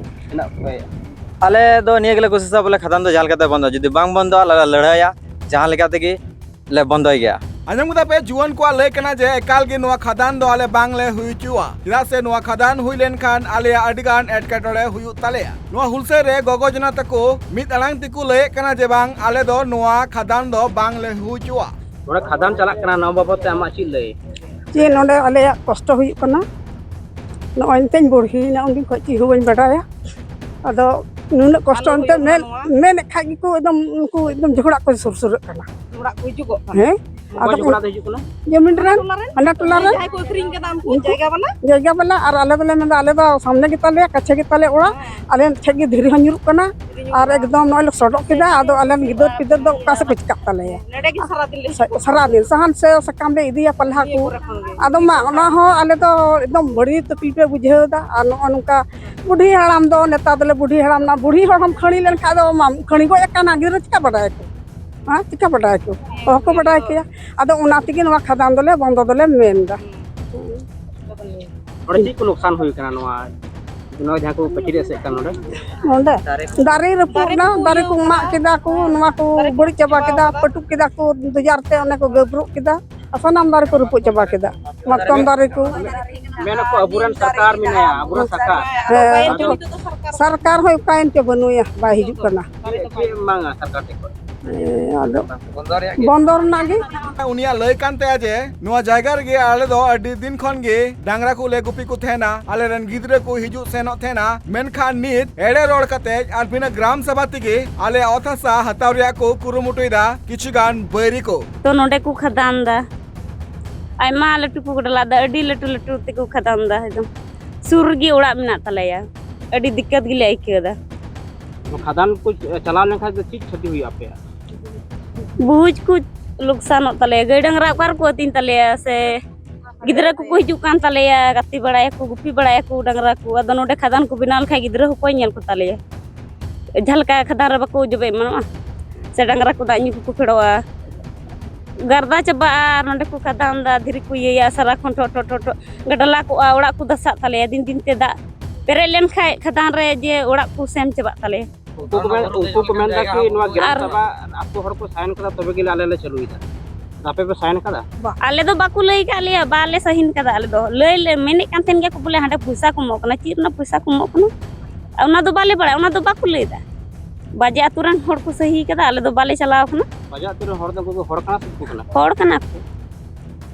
ᱛᱤᱱᱟᱹᱜ ᱯᱮ? ᱟᱞᱮ ᱫᱚ ᱱᱤᱭᱟᱹ ᱜᱮᱞᱮ ᱠᱳᱥᱤᱥᱟ ᱵᱚᱞᱮ ᱠᱷᱟᱫᱟᱱ ᱫᱚ ᱡᱟᱦᱟᱸ ᱞᱮᱠᱟᱛᱮ ᱵᱚᱱᱫᱚ, ᱡᱩᱫᱤ ᱵᱟᱝ ᱵᱚᱱᱫᱚ, ᱟᱞᱮ ᱞᱮ ᱞᱟᱹᱲᱦᱟᱹᱭᱟ, ᱡᱟᱦᱟᱸ ᱞᱮᱠᱟ ᱛᱮᱜᱮ ᱞᱮ ᱵᱚᱱᱫᱚᱭ ᱜᱮᱭᱟ᱾ ᱟᱸᱡᱚᱢ ᱠᱮᱫᱟ ᱯᱮ, ᱡᱩᱣᱟᱹᱱ ᱠᱚᱣᱟᱜ ᱞᱟᱹᱭ ᱠᱟᱱᱟ ᱡᱮ ᱮᱠᱟᱞ ᱜᱮ ᱱᱚᱣᱟ ᱠᱷᱟᱫᱟᱱ ᱫᱚ ᱟᱞᱮ ᱵᱟᱝ ᱞᱮ ᱦᱩᱭ ᱦᱚᱪᱚᱣᱟᱜᱼᱟ, ᱪᱮᱫᱟᱜ ᱥᱮ ᱱᱚᱣᱟ ᱠᱷᱟᱫᱟᱱ ᱦᱩᱭ ᱞᱮᱱᱠᱷᱟᱱ ᱟᱞᱮᱭᱟᱜ ᱟᱹᱰᱤ ᱜᱟᱱ ᱮᱴᱠᱮᱴᱚᱬᱮ ᱦᱩᱭᱩᱜ ᱛᱟᱞᱮᱭᱟ᱾ ᱱᱚᱣᱟ ᱦᱩᱞᱥᱟᱹᱭ ᱨᱮ ᱜᱚᱜᱚ ᱡᱚᱱᱟ ᱛᱟᱠᱚ ᱢᱤᱫ ᱟᱲᱟᱝ ᱛᱮᱠᱚ ᱞᱟᱹᱭᱮᱫ ᱠᱟᱱᱟ ᱡᱮ ᱵᱟᱝ, ᱟᱞᱮ ᱫᱚ ᱱᱚᱣᱟ ᱠᱷᱟᱫᱟᱱ ᱫᱚ ᱵᱟᱝ ᱞᱮ ᱦᱩᱭ ᱦᱚᱪᱚᱣᱟᱜᱼᱟ᱾ ᱱᱚᱰᱮ ᱠᱷᱟᱫᱟᱱ ᱪᱟᱞᱟᱜ ᱠᱟᱱᱟ, ᱱᱚᱣᱟ ᱵᱟᱵᱚᱫ ᱛᱮ ᱟᱢᱟᱜ ᱪᱮᱫ ᱞᱟᱹᱭ? ᱪᱮᱫ ᱱᱚᱰᱮ ᱟᱞᱮᱭᱟᱜ ᱠᱚᱥᱴᱚ ᱦᱩᱭᱩᱜ ᱠᱟᱱᱟ? ᱱᱚᱜᱼᱚᱭ ᱱᱤᱛᱚᱧ ᱵᱩᱲᱦᱤᱭᱮᱱᱟ, ᱩᱱ ᱫᱤᱱ ᱠᱷᱚᱱ ᱪᱮᱫ ᱦᱚᱸ ᱵᱟᱹᱧ ᱵᱟᱰᱟᱭᱟ᱾ ᱟᱫᱚ ᱱᱩᱱᱟᱹᱜ ᱠᱚᱥᱴᱚ ᱟᱞᱚ ᱮᱱᱛᱮ ᱦᱩᱭᱩᱜ ᱢᱟ ᱢᱮᱱ, ᱱᱚᱣᱟ᱾ ᱢᱮᱱᱮᱫ ᱠᱷᱟᱡ ᱜᱮᱠᱚ ᱮᱠᱫᱚᱢ, ᱩᱱᱠᱩ ᱮᱠᱫᱚᱢ ᱡᱷᱚᱜᱽᱲᱟᱜ ᱠᱚ ᱥᱩᱨ ᱥᱩᱨᱟᱹᱜ ᱠᱟᱱᱟ᱾ ᱚᱲᱟᱜ ᱠᱚ ᱦᱤᱡᱩᱜᱚᱜ ᱠᱟᱱᱟ᱾ ᱦᱮᱸ? ᱟᱫᱚ ᱚᱠᱚᱭ ᱡᱷᱚᱜᱽᱲᱟ ᱫᱚ ᱦᱤᱡᱩᱜ ᱠᱟᱱᱟ? ᱡᱚᱢᱤᱱ ᱨᱮᱱ, ᱦᱟᱱᱟ ᱴᱚᱞᱟ ᱨᱮᱱ᱾ ᱡᱟᱦᱟᱸᱭ ᱠᱚ ᱟᱹᱠᱷᱨᱤᱧ ᱠᱟᱫᱟ ᱩᱱᱠᱩ ᱩᱱᱠᱩ ᱡᱟᱭᱜᱟ ᱵᱟᱞᱟ? ᱡᱟᱭᱜᱟ ᱵᱟᱞᱟ, ᱟᱨ ᱟᱞᱮ ᱫᱚᱞᱮ ᱢᱮᱱᱫᱟ, ᱟᱞᱮ ᱫᱚ ᱥᱟᱢᱱᱮ ᱜᱮᱛᱟᱞᱮᱭᱟ, ᱠᱟᱪᱷᱮ ᱜᱮᱛᱟᱞᱮ ᱚᱲᱟᱜ, ᱟᱞᱮ ᱴᱷᱮᱡ ᱜᱮ ᱫᱷᱤᱨᱤ ᱦᱚᱸ ᱧᱩᱨᱩᱜ ᱠᱟᱱᱟ, ᱟᱨ ᱮᱠᱫᱚᱢ ᱱᱚᱜᱼᱚᱭ ᱞᱮ ᱥᱚᱰᱚᱜ ᱠᱮᱫᱟ᱾ ᱟᱫᱚ ᱟᱞᱮ ᱨᱮᱱ ᱜᱤᱫᱟᱹᱨ ᱯᱤᱫᱟᱹᱨ ᱫᱚ ᱚᱠᱟ ᱥᱮᱫ ᱠᱚ ᱪᱤᱠᱟᱜ ᱛᱟᱞᱮᱭᱟ? ᱱᱚᱰᱮ ᱜᱮ ᱥᱟᱨᱟ ᱫᱤᱱ ᱞᱮ ᱥᱟ-, ᱥᱟᱨᱟ ᱫᱤᱱ ᱥᱟᱦᱟᱱ ᱥᱮ ᱥᱟᱠᱟᱢ ᱞᱮ ᱤᱫᱤᱭᱟ, ᱯᱟᱞᱦᱟ ᱠᱚ᱾ ᱟᱫᱚ ᱢᱟ, ᱚᱱᱟ ᱦᱚᱸ ᱟᱞᱮ ᱫᱚ ᱮᱠᱫᱚᱢ ᱵᱟᱹᱲᱤ ᱛᱟᱹᱯᱤ ᱯᱮ ᱵᱩᱡᱷᱟᱹᱣ ᱮᱫᱟ᱾ ᱟᱨ ᱱᱚᱜᱼᱚ ᱱᱚᱝᱠᱟ ᱵᱩᱰᱷᱤ ᱦᱟᱲᱟᱢ ᱫᱚ, ᱱᱮᱛᱟᱨ ᱫᱚᱞᱮ ᱵᱩᱰᱷᱤ ᱦᱟᱲᱟᱢ ᱱᱟ, ᱵᱩᱰᱷᱤ ᱦᱚᱲ ᱦᱚᱸᱢ ᱠᱷᱟᱹᱲᱤ ᱞᱮᱱᱠᱷᱟᱱ ᱫᱚ ᱢᱟ ᱠᱷᱟᱹᱲᱤ ᱜᱚᱡ ᱟᱠᱟᱱᱟ, ᱜᱤᱫᱽᱨᱟᱹ ᱪᱤᱠᱟ ᱵᱟᱰᱟᱭᱟᱠᱚ? ᱦᱮᱸ, ᱪᱤᱠᱟ ᱵᱟᱰᱟᱭᱟᱠᱚ? ᱟᱫᱚ ᱚᱱᱟ ᱛᱮᱜᱮ ᱱᱚᱣᱟ ᱠᱷᱟᱫᱟᱱ ᱫᱚᱞᱮ ᱵᱚᱱᱫᱚ ᱫᱚᱞᱮ ᱢᱮᱱ ᱮᱫᱟ᱾ ᱱᱚᱰᱮ ᱪᱮᱫ ᱠᱚ ᱞᱚᱠᱥᱟᱱ ᱦᱩᱭ ᱠᱟᱱᱟ? ᱱᱚᱣᱟ, ᱱᱚᱣᱟ ᱡᱟᱦᱟᱸ ᱠᱚ ᱯᱟᱹᱪᱤᱨ ᱮᱥᱮᱫ ᱠᱟᱱ ᱱᱚᱰᱮ? ᱱᱚᱰᱮ ᱫᱟᱨᱮ ᱨᱟᱹᱯᱩᱫ ᱮᱱᱟ, ᱫᱟᱨᱮ ᱠᱚ ᱢᱟᱜ ᱠᱮᱫᱟ ᱠᱚ, ᱱᱚᱣᱟ ᱠᱚ ᱵᱟᱹᱲᱤᱡ ᱪᱟᱵᱟ ᱠᱮᱫᱟ, ᱯᱟᱹᱴᱩᱵ ᱠᱮᱫᱟ ᱠᱚ, ᱫᱩᱡᱟᱨ ᱛᱮ ᱚᱱᱮ ᱠᱚ ᱜᱟᱹᱵᱨᱩᱜ ᱠᱮᱫᱟ, ᱟᱨ ᱥᱟᱱᱟᱢ ᱫᱟᱨᱮ ᱠᱚ ᱨᱟᱹᱯᱩᱫ ᱪᱟᱵᱟ ᱠᱮᱫᱟ, ᱢᱟᱛᱠᱚᱢ ᱫᱟᱨᱮ ᱠᱚ᱾ ᱢᱮᱱᱟᱠᱚ ᱟᱵᱚᱨᱮᱱ ᱥᱚᱨᱠᱟᱨ ᱢᱮᱱᱟᱭᱟ, ᱟᱵᱚᱨᱮᱱ ᱥᱚᱨᱠᱟᱨ᱾ ᱦᱮᱸ, ᱟᱫᱚ ᱥᱚᱨᱠᱟᱨ ᱦᱚᱸ ᱚᱠᱟᱭᱮᱱ ᱪᱚ ᱵᱟᱹᱱᱩᱭᱟ, ᱵᱟᱭ ᱦᱤᱡᱩᱜ ᱠᱟᱱᱟ᱾ ᱪᱮᱫ, ᱪᱮᱫ ᱮᱢ ᱢᱟᱝᱟ ᱥᱚᱨᱠᱟᱨ ᱴᱷᱮᱱ ᱠᱷᱚᱱ? ᱦᱮᱸ, ᱟᱫᱚ ᱵᱚᱱᱫᱚ ᱨᱮᱱᱟᱜ ᱜᱮ᱾ ᱩᱱᱤᱭᱟᱜ ᱞᱟᱹᱭ ᱠᱟᱱ ᱛᱟᱭᱟ ᱡᱮ, ᱱᱚᱣᱟ ᱡᱟᱭᱜᱟ ᱨᱮᱜᱮ ᱟᱞᱮ ᱫᱚ ᱟᱹᱰᱤ ᱫᱤᱱ ᱠᱷᱚᱱ ᱜᱮ ᱰᱟᱝᱨᱟ ᱠᱚᱞᱮ ᱜᱩᱯᱤ ᱠᱚ ᱛᱟᱦᱮᱱᱟ, ᱟᱞᱮ ᱨᱮᱱ ᱜᱤᱫᱽᱨᱟᱹ ᱠᱚ ᱦᱤᱡᱩᱜ ᱥᱮᱱᱚᱜ ᱛᱟᱦᱮᱱᱟ, ᱢᱮᱱᱠᱷᱟᱱ ᱱᱤᱛ ᱮᱲᱮ ᱨᱚᱲ ᱠᱟᱛᱮ ᱟᱨ ᱵᱤᱱᱟᱹ ᱜᱨᱟᱢ ᱥᱟᱵᱷᱟ ᱛᱮᱜᱮ ᱟᱞᱮᱭᱟᱜ ᱚᱛ ᱦᱟᱥᱟ ᱦᱟᱛᱟᱣ ᱨᱮᱭᱟᱜ ᱠᱚ ᱠᱩᱨᱩᱢᱩᱴᱩᱭᱮᱫᱟ ᱠᱤᱪᱷᱩ ᱜᱟᱱ ᱵᱟᱹᱭᱨᱤ ᱠᱚ᱾ ᱛᱚ ᱱᱚᱰᱮ ᱠᱚ ᱠᱷᱟᱫᱟᱱ ᱫᱟ, ᱟᱭᱢᱟ ᱞᱟᱹᱴᱩ ᱠᱚ ᱰᱟᱞᱟ ᱫᱟ, ᱟᱹᱰᱤ ᱞᱟᱹᱴᱩ ᱞᱟᱹᱴᱩ ᱛᱮᱠᱚ ᱠᱷᱟᱫᱟᱱ ᱫᱟ, ᱮᱠᱫᱚᱢ ᱥᱩᱨ ᱨᱮᱜᱮ ᱚᱲᱟᱜ ᱢᱮᱱᱟᱜ ᱛᱟᱞᱮᱭᱟ, ᱟᱹᱰᱤ ᱫᱤᱠᱠᱟᱛ ᱜᱮᱞᱮ ᱟᱹᱭᱠᱟᱹᱣ ᱫᱟ᱾ ᱠᱷᱟᱫᱟᱱ ᱠᱚ ᱪᱟᱞᱟᱣ ᱞᱮᱱᱠᱷᱟᱱ ᱫᱚ ᱪᱮᱫ ᱠᱷᱚᱛᱤ ᱦᱩᱭᱩᱜᱼᱟ ᱟᱯᱮᱭᱟᱜ? ᱵᱩᱦᱩᱡ ᱠᱚ ᱞᱚᱠᱥᱟᱱᱚᱜ ᱛᱟᱞᱮᱭᱟ, ᱜᱟᱹᱭ ᱰᱟᱝᱨᱟ ᱚᱠᱟ ᱨᱮᱠᱚ ᱟᱹᱛᱤᱧ ᱛᱟᱞᱮᱭᱟ? ᱥᱮ ᱜᱤᱫᱽᱨᱟᱹ ᱠᱚᱠᱚ ᱦᱤᱡᱩᱜ ᱠᱟᱱ ᱛᱟᱞᱮᱭᱟ, ᱜᱟᱛᱮ ᱵᱟᱲᱟᱭᱟᱠᱚ, ᱜᱩᱯᱤ ᱵᱟᱲᱟᱭᱟᱠᱚ ᱰᱟᱝᱨᱟ ᱠᱚ, ᱟᱫᱚ ᱱᱚᱰᱮ ᱠᱷᱟᱫᱟᱱ ᱠᱚ ᱵᱮᱱᱟᱣ ᱞᱮᱠᱷᱟᱡ ᱜᱤᱫᱽᱨᱟᱹ ᱦᱚᱸ ᱚᱠᱚᱭ ᱧᱮᱞ ᱠᱚ ᱛᱟᱞᱮᱭᱟ? ᱡᱟᱦᱟᱸ ᱞᱮᱠᱟ ᱠᱷᱟᱫᱟᱱ ᱨᱮ ᱵᱟᱠᱚ ᱡᱚᱵᱮ ᱮᱢᱟᱱᱚᱜᱼᱟ, ᱥᱮ ᱰᱟᱝᱨᱟ ᱠᱚ ᱫᱟᱜ ᱧᱩ ᱠᱚᱠᱚ ᱯᱷᱮᱰᱚᱜᱼᱟ, ᱜᱟᱨᱫᱟ ᱪᱟᱵᱟᱜᱼᱟ᱾ ᱟᱨ ᱱᱚᱰᱮ ᱠᱚ ᱠᱷᱟᱫᱟᱱ ᱫᱟ, ᱫᱷᱤᱨᱤ ᱠᱚ ᱤᱭᱟᱹᱭᱟ, ᱥᱟᱨᱟ ᱠᱷᱚᱱ ᱴᱷᱚᱜ ᱴᱷᱚᱜ ᱴᱷᱚᱜ ᱴᱷᱚᱜ ᱜᱟᱰᱞᱟ ᱠᱚᱜᱼᱟ, ᱚᱲᱟᱜ ᱠᱚ ᱫᱷᱟᱥᱟᱜ ᱛᱟᱞᱮᱭᱟ᱾ ᱫᱤᱱ ᱫᱤᱱ ᱛᱮ ᱫᱟᱜ ᱯᱮᱨᱮᱡ ᱞᱮᱱᱠᱷᱟᱡ ᱠᱷᱟᱫᱟᱱ ᱨᱮ, ᱡᱮ ᱚᱲᱟᱜ ᱠᱚ ᱥᱮᱱ ᱪᱟᱵᱟᱜ ᱛᱟᱞᱮᱭᱟ᱾ ᱩᱱᱠᱩ ᱠᱚ ᱢᱮᱱ, ᱩᱱᱠᱩ ᱠᱚ ᱢᱮᱱᱫᱟ ᱠᱤ ᱱᱚᱣᱟ ᱜᱨᱟᱢ ᱟᱨ ᱥᱟᱵᱷᱟ ᱟᱛᱳ ᱦᱚᱲ ᱠᱚ ᱥᱟᱭᱤᱱ ᱠᱟᱫᱟ, ᱛᱚᱵᱮ ᱜᱮ ᱟᱞᱮ ᱞᱮ ᱪᱟᱹᱞᱩᱭᱮᱫᱟ᱾ ᱟᱯᱮ ᱯᱮ ᱥᱟᱭᱤᱱ ᱠᱟᱫᱟ? ᱟᱞᱮ ᱫᱚ ᱵᱟᱠᱚ ᱞᱟᱹᱭ ᱠᱟᱜ ᱞᱮᱭᱟ, ᱵᱟᱞᱮ ᱥᱟᱭᱤᱱ ᱠᱟᱫᱟ᱾ ᱟᱞᱮ ᱫᱚ ᱞᱟᱹᱭ ᱞᱮ ᱢᱮᱱᱮᱫ ᱠᱟᱱ ᱛᱟᱦᱮᱱ ᱜᱮᱭᱟ ᱠᱚ ᱵᱚᱞᱮ ᱦᱟᱸᱰᱮ ᱯᱚᱭᱥᱟ ᱠᱚ ᱮᱢᱚᱜ ᱠᱟᱱᱟ, ᱪᱮᱫ ᱨᱮᱱᱟᱜ ᱯᱚᱭᱥᱟ ᱠᱚ ᱮᱢᱚᱜ ᱠᱟᱱᱟ, ᱚᱱᱟ ᱫᱚ ᱵᱟᱞᱮ ᱵᱟᱲᱟᱭᱟ, ᱚᱱᱟ ᱫᱚ ᱵᱟᱠᱚ ᱞᱟᱹᱭ ᱮᱫᱟ᱾ ᱵᱟᱡᱮ ᱟᱛᱳ ᱨᱮᱱ ᱦᱚᱲ ᱠᱚ ᱥᱟᱹᱦᱤ ᱠᱟᱫᱟ, ᱟᱞᱮ ᱫᱚ ᱵᱟᱞᱮ ᱪᱟᱞᱟᱣ ᱠᱟᱱᱟ᱾ ᱵᱟᱡᱮ ᱟᱛᱳ ᱨᱮᱱ ᱦᱚᱲ ᱫᱚ ᱩᱱᱠᱩ ᱫᱚ ᱦᱚᱲ ᱠᱟᱱᱟ ᱥᱮ ᱫᱤᱠᱩ ᱠᱟᱱᱟ? ᱦᱚᱲ ᱠᱟᱱᱟ ᱠᱚ,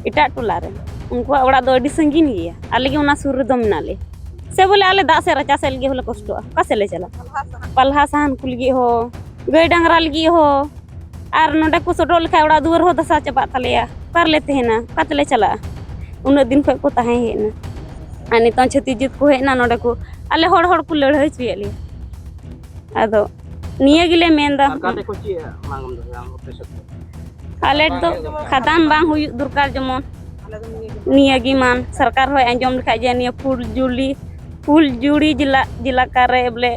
ᱮᱴᱟᱜ ᱴᱚᱞᱟ ᱨᱮ᱾ ᱩᱱᱠᱩᱣᱟᱜ ᱚᱲᱟᱜ ᱫᱚ ᱟᱹᱰᱤ ᱥᱟᱺᱜᱤᱧ ᱜᱮᱭᱟ, ᱟᱞᱮ ᱜᱮ ᱚᱱᱟ ᱥᱩᱨ ᱨᱮᱫᱚ ᱢᱮᱱᱟᱜ ᱞᱮᱭᱟ᱾ ᱥᱮ ᱵᱚᱞᱮ ᱟᱞᱮ ᱫᱟᱜ ᱥᱮᱫ ᱨᱟᱪᱟ ᱥᱮᱫ ᱞᱟᱹᱜᱤᱫ ᱦᱚᱸᱞᱮ ᱠᱚᱥᱴᱚᱜᱼᱟ, ᱚᱠᱟ ᱥᱮᱫ ᱞᱮ ᱪᱟᱞᱟᱜᱼᱟ? ᱯᱟᱞᱦᱟ ᱥᱟᱦᱟᱱ ᱠᱚ ᱞᱟᱹᱜᱤᱫ ᱦᱚᱸ, ᱜᱟᱹᱭ ᱰᱟᱝᱨᱟ ᱞᱟᱹᱜᱤᱫ ᱦᱚᱸ, ᱟᱨ ᱱᱚᱰᱮ ᱠᱚ ᱥᱚᱰᱚᱜ ᱞᱮᱠᱷᱟᱡ ᱚᱲᱟᱜ ᱫᱩᱣᱟᱹᱨ ᱦᱚᱸ ᱫᱷᱟᱥᱟᱣ ᱪᱟᱵᱟᱜ ᱛᱟᱞᱮᱭᱟ᱾ ᱚᱠᱟ ᱨᱮᱞᱮ ᱛᱟᱦᱮᱱᱟ? ᱚᱠᱟ ᱛᱮᱞᱮ ᱪᱟᱞᱟᱜᱼᱟ? ᱩᱱᱟᱹᱜ ᱫᱤᱱ ᱠᱷᱚᱡ ᱠᱚ ᱛᱟᱦᱮᱸ ᱦᱮᱡ ᱮᱱᱟ᱾ ᱟᱨ ᱱᱤᱛᱚᱝ ᱪᱷᱟᱹᱛᱤᱠ ᱡᱟᱹᱛ ᱠᱚ ᱦᱮᱡ ᱮᱱᱟ ᱱᱚᱰᱮ ᱠᱚ, ᱟᱞᱮ ᱦᱚᱲ ᱦᱚᱲ ᱠᱚ ᱞᱟᱹᱲᱦᱟᱹᱭ ᱦᱚᱪᱚᱭᱮᱫ ᱞᱮᱭᱟ᱾ ᱟᱫᱚ ᱱᱤᱭᱟᱹ ᱜᱮᱞᱮ ᱢᱮᱱᱫᱟ᱾ ᱥᱚᱨᱠᱟᱨ ᱴᱷᱮᱱ ᱠᱷᱚᱱ ᱪᱮᱫ ᱢᱟᱝ ᱮᱢ ᱫᱚᱦᱚᱭᱟ ᱟᱯᱮ ᱥᱮᱫ ᱠᱷᱚᱱ? ᱟᱞᱮ ᱫᱚ ᱠᱷᱟᱫᱟᱱ ᱵᱟᱝ ᱦᱩᱭᱩᱜ ᱫᱚᱨᱠᱟᱨ, ᱡᱮᱢᱚᱱ ᱱᱤᱭᱟᱹ ᱜᱮ ᱢᱟᱱ ᱥᱚᱨᱠᱟᱨ ᱦᱚᱸᱭ ᱟᱸᱡᱚᱢ ᱞᱮᱠᱷᱟᱡ ᱡᱮ ᱱᱤᱭᱟᱹ ᱯᱷᱩᱞᱡᱩᱞᱤ, ᱯᱷᱩᱞᱡᱩᱲᱤ ᱡᱮᱞᱟ, ᱮᱞᱟᱠᱟ ᱨᱮ ᱵᱚᱞᱮ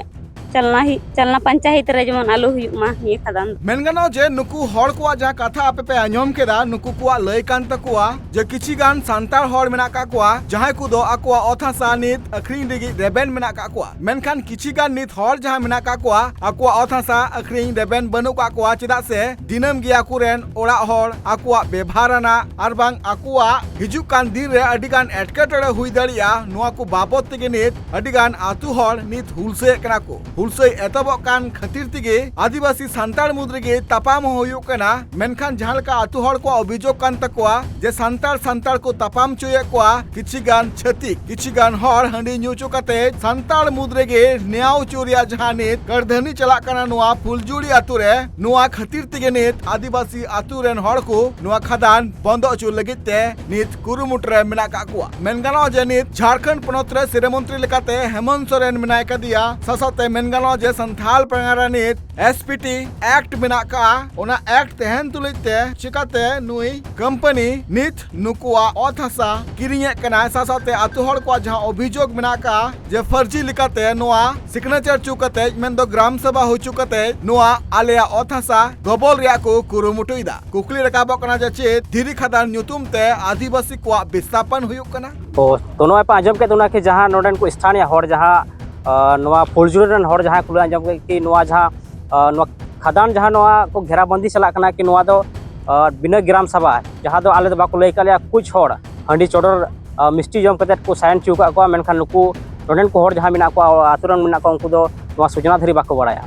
ᱪᱟᱞᱱᱟ ᱦᱤ-, ᱪᱟᱞᱱᱟ ᱯᱚᱧᱪᱟᱭᱮᱛ ᱨᱮ ᱡᱮᱢᱚᱱ ᱟᱞᱚ ᱦᱩᱭᱩᱜ ᱢᱟ ᱱᱤᱭᱟᱹ ᱠᱷᱟᱫᱟᱱ ᱫᱚ᱾ ᱢᱮᱱ ᱜᱟᱱᱚᱜᱼᱟ ᱡᱮ ᱱᱩᱠᱩ ᱦᱚᱲ ᱠᱚᱣᱟᱜ ᱡᱟᱦᱟᱸ ᱠᱟᱛᱷᱟ ᱟᱯᱮ ᱯᱮ ᱟᱸᱡᱚᱢ ᱠᱮᱫᱟ, ᱱᱩᱠᱩ ᱠᱚᱣᱟᱜ ᱞᱟᱹᱭ ᱠᱟᱱ ᱛᱟᱠᱚᱣᱟ ᱡᱮ ᱠᱤᱪᱷᱤ ᱜᱟᱱ ᱥᱟᱱᱛᱟᱲ ᱦᱚᱲ ᱢᱮᱱᱟᱜ ᱠᱟᱜ ᱠᱚᱣᱟ, ᱡᱟᱦᱟᱸᱭ ᱠᱚᱫᱚ ᱟᱠᱚᱣᱟᱜ ᱚᱛ ᱦᱟᱥᱟ ᱱᱤᱛ ᱟᱹᱠᱷᱨᱤᱧ ᱞᱟᱹᱜᱤᱫ ᱨᱮᱵᱮᱱ ᱢᱮᱱᱟᱜ ᱠᱟᱜ ᱠᱚᱣᱟ᱾ ᱢᱮᱱᱠᱷᱟᱱ ᱠᱤᱪᱷᱤ ᱜᱟᱱ ᱱᱤᱛ ᱦᱚᱲ ᱡᱟᱦᱟᱸ ᱢᱮᱱᱟᱜ ᱠᱟᱜ ᱠᱚᱣᱟ, ᱟᱠᱚᱣᱟᱜ ᱚᱛ ᱦᱟᱥᱟ ᱟᱹᱠᱷᱨᱤᱧ ᱨᱮᱵᱮᱱ ᱵᱟᱹᱱᱩᱜ ᱠᱟᱜ ᱠᱚᱣᱟ, ᱪᱮᱫᱟᱜ ᱥᱮ ᱫᱤᱱᱟᱹᱢ ᱜᱮ ᱟᱠᱚᱨᱮᱱ ᱚᱲᱟᱜ ᱦᱚᱲ ᱟᱠᱚᱣᱟᱜ ᱵᱮᱵᱷᱟᱨ ᱟᱱᱟᱜ ᱟᱨ ᱵᱟᱝ ᱟᱠᱚᱣᱟᱜ ᱦᱤᱡᱩᱜ ᱠᱟᱱ ᱫᱤᱱ ᱨᱮ ᱟᱹᱰᱤ ᱜᱟᱱ ᱮᱴᱠᱮᱴᱚᱬᱮ ᱦᱩᱭ ᱫᱟᱲᱮᱭᱟᱜᱼᱟ, ᱱᱚᱣᱟ ᱠᱚ ᱵᱟᱵᱚᱫ ᱛᱮᱜᱮ ᱱᱤᱛ ᱟᱹᱰᱤ ᱜᱟᱱ ᱟᱹᱛᱩ ᱦᱚᱲ ᱱᱤᱛ ᱦᱩᱞᱥᱟᱹᱭᱮᱫ ᱠᱟᱱᱟ ᱠᱚ᱾ ᱦᱩᱞᱥᱟᱹᱭ ᱮᱛᱚᱦᱚᱵᱚᱜ ᱠᱟᱱ ᱠᱷᱟᱹᱛᱤᱨ ᱛᱮᱜᱮ ᱟᱹᱫᱤᱵᱟᱹᱥᱤ ᱥᱟᱱᱛᱟᱲ ᱢᱩᱫᱽ ᱨᱮᱜᱮ ᱛᱟᱯᱟᱢ ᱦᱚᱸ ᱦᱩᱭᱩᱜ ᱠᱟᱱᱟ᱾ ᱢᱮᱱᱠᱷᱟᱱ ᱡᱟᱦᱟᱸ ᱞᱮᱠᱟ ᱟᱹᱛᱩ ᱦᱚᱲ ᱠᱚᱣᱟᱜ ᱚᱵᱷᱤᱡᱳᱜᱽ ᱠᱟᱱ ᱛᱟᱠᱚᱣᱟ ᱡᱮ ᱥᱟᱱᱛᱟᱲ ᱥᱟᱱᱛᱟᱲ ᱠᱚ ᱛᱟᱯᱟᱢ ᱦᱚᱪᱚᱭᱮᱫ ᱠᱚᱣᱟ, ᱠᱤᱪᱷᱤ ᱜᱟᱱ ᱪᱷᱟᱹᱛᱤᱠ, ᱠᱤᱪᱷᱤ ᱜᱟᱱ ᱦᱚᱲ ᱦᱟᱺᱰᱤ ᱧᱩ ᱦᱚᱪᱚ ᱠᱟᱛᱮ ᱥᱟᱱᱛᱟᱲ ᱢᱩᱫᱽ ᱨᱮᱜᱮ ᱱᱮᱭᱟᱣ ᱦᱚᱪᱚ ᱨᱮᱭᱟᱜ ᱡᱟᱦᱟᱸ ᱱᱤᱛ ᱠᱟᱹᱨᱫᱷᱟᱹᱱᱤ ᱪᱟᱞᱟᱜ ᱠᱟᱱᱟ ᱱᱚᱣᱟ ᱯᱷᱩᱞᱡᱩᱲᱤ ᱟᱹᱛᱩ ᱨᱮ, ᱱᱚᱣᱟ ᱠᱷᱟᱹᱛᱤᱨ ᱛᱮᱜᱮ ᱱᱤᱛ ᱟᱹᱫᱤᱵᱟᱹᱥᱤ ᱟᱹᱛᱩ ᱨᱮᱱ ᱦᱚᱲ ᱠᱚ ᱱᱚᱣᱟ ᱠᱷᱟᱫᱟᱱ ᱵᱚᱱᱫᱚ ᱦᱚᱪᱚ ᱞᱟᱹᱜᱤᱫ ᱛᱮ ᱱᱤᱛ ᱠᱩᱨᱩᱢᱩᱴᱩ ᱨᱮ ᱢᱮᱱᱟᱜ ᱠᱟᱜ ᱠᱚᱣᱟ᱾ ᱢᱮᱱ ᱜᱟᱱᱚᱜᱼᱟ ᱡᱮ ᱱᱤᱛ ᱡᱷᱟᱲᱠᱷᱚᱸᱰ ᱯᱚᱱᱚᱛ ᱨᱮ ᱥᱤᱨᱟᱹ ᱢᱚᱱᱛᱨᱤ ᱞᱮᱠᱟᱛᱮ ᱦᱮᱢᱚᱱᱛ ᱥᱚᱨᱮᱱ ᱢᱮᱱᱟᱭ ᱠᱟᱫᱮᱭᱟ, ᱥᱟᱶ ᱥᱟᱶᱛᱮ ᱢᱮᱱ ᱜᱟᱱᱚᱜᱼᱟ ᱡᱮ ᱥᱟᱱᱛᱷᱟᱞ ᱯᱟᱨᱜᱟᱱᱟ ᱨᱮ ᱱᱤᱛ ᱮᱥ ᱯᱤ ᱴᱤ ᱮᱠᱴ ᱢᱮᱱᱟᱜ ᱠᱟᱜᱼᱟ, ᱚᱱᱟ ᱮᱠᱴ ᱛᱟᱦᱮᱱ ᱛᱩᱞᱩᱡ ᱛᱮ ᱪᱤᱠᱟᱛᱮ ᱱᱩᱭ ᱠᱳᱢᱯᱟᱱᱤ ᱱᱤᱛ ᱱᱩᱠᱩᱣᱟᱜ ᱚᱛ ᱦᱟᱥᱟ ᱠᱤᱨᱤᱧᱮᱫ ᱠᱟᱱᱟᱭ, ᱥᱟᱶ ᱥᱟᱶᱛᱮ ᱟᱹᱛᱩ ᱦᱚᱲ ᱠᱚᱣᱟᱜ ᱡᱟᱦᱟᱸ ᱚᱵᱷᱤᱡᱳᱜᱽ ᱢᱮᱱᱟᱜ ᱠᱟᱜᱼᱟ ᱡᱮ ᱯᱷᱟᱹᱨᱡᱤ ᱞᱮᱠᱟᱛᱮ ᱱᱚᱣᱟ ᱥᱤᱜᱽᱱᱮᱪᱟᱨ ᱦᱚᱪᱚ ᱠᱟᱛᱮ, ᱢᱮᱱᱫᱚ ᱜᱨᱟᱢ ᱥᱚᱵᱷᱟ ᱦᱩᱭ ᱦᱚᱪᱚ ᱠᱟᱛᱮ ᱱᱚᱣᱟ ᱟᱞᱮᱭᱟᱜ ᱚᱛ ᱦᱟᱥᱟ ᱜᱚᱵᱚᱞ ᱨᱮᱭᱟᱜ ᱠᱚ ᱠᱩᱨᱩᱢᱩᱴᱩᱭᱮᱫᱟ᱾ ᱠᱩᱠᱞᱤ ᱨᱟᱠᱟᱵᱚᱜ ᱠᱟᱱᱟ ᱡᱮ ᱪᱮᱫ ᱫᱷᱤᱨᱤ ᱠᱷᱟᱫᱟᱱ ᱧᱩᱛᱩᱢ ᱛᱮ ᱟᱹᱫᱤᱵᱟᱹᱥᱤ ᱠᱚᱣᱟᱜ ᱵᱤᱥᱛᱟᱯᱚᱱ ᱦᱩᱭᱩᱜ ᱠᱟᱱᱟ? ᱚ, ᱛᱚ ᱱᱚᱜᱼᱚᱭ ᱯᱮ ᱟᱸᱡᱚᱢ ᱠᱮᱫ ᱚᱱᱟ ᱠᱤ ᱡᱟᱦᱟᱸ ᱱᱚᱰᱮᱱ ᱠᱚ ᱥᱛᱷᱟᱱᱤᱭᱚ ᱦᱚᱲ ᱡᱟᱦᱟᱸ, ᱟ, ᱱᱚᱣᱟ ᱯᱷᱩᱞᱡᱩᱲᱤ ᱨᱮᱱ ᱦᱚᱲ ᱡᱟᱦᱟᱸᱭ ᱠᱚ ᱞᱟᱹᱭ ᱟᱸᱡᱚᱢ ᱠᱮᱫ ᱠᱤ ᱱᱚᱣᱟ ᱡᱟᱦᱟᱸ, ᱟ, ᱱᱚᱣᱟ ᱠᱷᱟᱫᱟᱱ ᱡᱟᱦᱟᱸ ᱱᱚᱣᱟ ᱠᱚ ᱜᱷᱮᱨᱟᱵᱚᱱᱫᱤ ᱪᱟᱞᱟᱜ ᱠᱟᱱᱟ ᱠᱤ ᱱᱚᱣᱟ ᱫᱚ, ᱟ, ᱵᱤᱱᱟᱹ ᱜᱨᱟᱢ ᱥᱟᱵᱷᱟ ᱡᱟᱦᱟᱸ ᱫᱚ ᱟᱞᱮ ᱫᱚ ᱵᱟᱠᱚ ᱞᱟᱹᱭ ᱠᱟᱜ ᱞᱮᱭᱟ ᱠᱩᱪ ᱦᱚᱲ ᱦᱟᱺᱰᱤ ᱪᱚᱰᱚᱨ, ᱟ, ᱢᱤᱥᱴᱤ ᱡᱚᱢ ᱠᱟᱛᱮᱫ ᱠᱚ ᱥᱟᱭᱤᱱ ᱦᱚᱪᱚ ᱟᱠᱟᱫ ᱠᱚᱣᱟ, ᱢᱮᱱᱠᱷᱟᱱ ᱱᱩᱠᱩ ᱱᱚᱰᱮᱱ ᱠᱚ ᱦᱚᱲ ᱡᱟᱦᱟᱸ ᱢᱮᱱᱟᱜ ᱠᱚᱣᱟ, ᱟᱛᱳ ᱨᱮᱱ ᱢᱮᱱᱟᱜ ᱠᱚᱣᱟ, ᱩᱱᱠᱩ ᱫᱚ ᱱᱚᱣᱟ ᱥᱩᱪᱱᱟ ᱫᱷᱟᱹᱨᱤᱡ ᱵᱟᱠᱚ ᱵᱟᱲᱟᱭᱟ᱾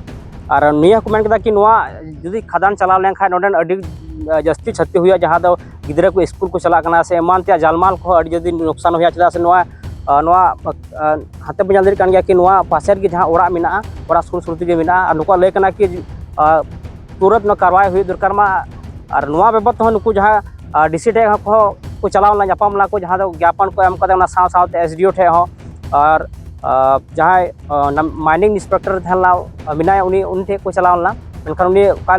ᱟᱨ ᱱᱤᱭᱟᱹ ᱦᱚᱸᱠᱚ ᱢᱮᱱ ᱠᱮᱫᱟ ᱠᱤ ᱱᱚᱣᱟ ᱡᱩᱫᱤ ᱠᱷᱟᱫᱟᱱ ᱪᱟᱞᱟᱣ ᱞᱮᱱᱠᱷᱟᱱ ᱱᱚᱰᱮᱱ ᱟᱹᱰᱤ, ᱟ, ᱡᱟᱹᱥᱛᱤ ᱪᱷᱟᱹᱛᱤ ᱦᱩᱭᱩᱜᱼᱟ, ᱡᱟᱦᱟᱸ ᱫᱚ ᱜᱤᱫᱽᱨᱟᱹ ᱠᱚ ᱥᱠᱩᱞ ᱠᱚ ᱪᱟᱞᱟᱜ ᱠᱟᱱᱟ ᱥᱮ ᱮᱢᱟᱱ ᱛᱮᱭᱟᱜ ᱡᱟᱞᱢᱟᱞ ᱠᱚᱦᱚᱸ ᱟᱹᱰᱤ ᱡᱟᱹᱥᱛᱤ ᱞᱚᱠᱥᱟᱱ ᱦᱩᱭᱩᱜᱼᱟ, ᱪᱮᱫᱟᱜ ᱥᱮ ᱱᱚᱣᱟ, ᱟ, ᱱᱚᱣᱟ, ᱟ, ᱦᱟᱱᱛᱮ ᱵᱚᱱ ᱧᱮᱞ ᱫᱟᱲᱮᱭᱟᱜ ᱠᱟᱱ ᱜᱮᱭᱟ ᱠᱤ ᱱᱚᱣᱟ ᱯᱟᱥᱮ ᱨᱮᱜᱮ ᱡᱟᱦᱟᱸ ᱚᱲᱟᱜ ᱢᱮᱱᱟᱜᱼᱟ, ᱚᱲᱟᱜ ᱥᱩᱨ ᱥᱩᱨ ᱛᱮᱜᱮ ᱢᱮᱱᱟᱜᱼᱟ᱾ ᱟᱨ ᱱᱩᱠᱩᱣᱟᱜ ᱞᱟᱹᱭ ᱠᱟᱱᱟ ᱠᱤ, ᱟ, ᱛᱩᱨᱟᱹᱛ ᱱᱚᱣᱟ ᱠᱟᱨᱣᱟᱭ ᱦᱩᱭᱩᱜ ᱫᱚᱨᱠᱟᱨ ᱢᱟ᱾ ᱟᱨ ᱱᱚᱣᱟ ᱵᱟᱵᱚᱫ ᱛᱮᱦᱚᱸ ᱱᱩᱠᱩ ᱡᱟᱦᱟᱸ ᱰᱤᱥᱤ ᱴᱷᱮᱱ ᱦᱚᱸ ᱠᱚ ᱪᱟᱞᱟᱣ ᱞᱮᱱᱟ, ᱧᱟᱯᱟᱢ ᱞᱮᱱᱟ ᱠᱚ, ᱡᱟᱦᱟᱸ ᱫᱚ ᱜᱮᱭᱟᱯᱚᱱ ᱠᱚ ᱮᱢ ᱠᱟᱫᱟ, ᱚᱱᱟ ᱥᱟᱶ ᱥᱟᱶᱛᱮ ᱮᱥᱰᱤᱳ ᱴᱷᱮᱱ ᱦᱚᱸ᱾ ᱟᱨ ᱡᱟᱦᱟᱸᱭ ᱢᱟᱭᱱᱤᱝ ᱤᱱᱥᱯᱮᱠᱴᱚᱨ ᱛᱟᱦᱮᱸ ᱞᱮᱱᱟ, ᱢᱮᱱᱟᱭᱟ, ᱩᱱᱤ ᱩᱱᱤ ᱴᱷᱮᱱ ᱠᱚ ᱪᱟᱞᱟᱣ ᱞᱮᱱᱟ᱾ ᱢᱮᱱᱠᱷᱟᱱ ᱩᱱᱤ ᱚᱠᱟ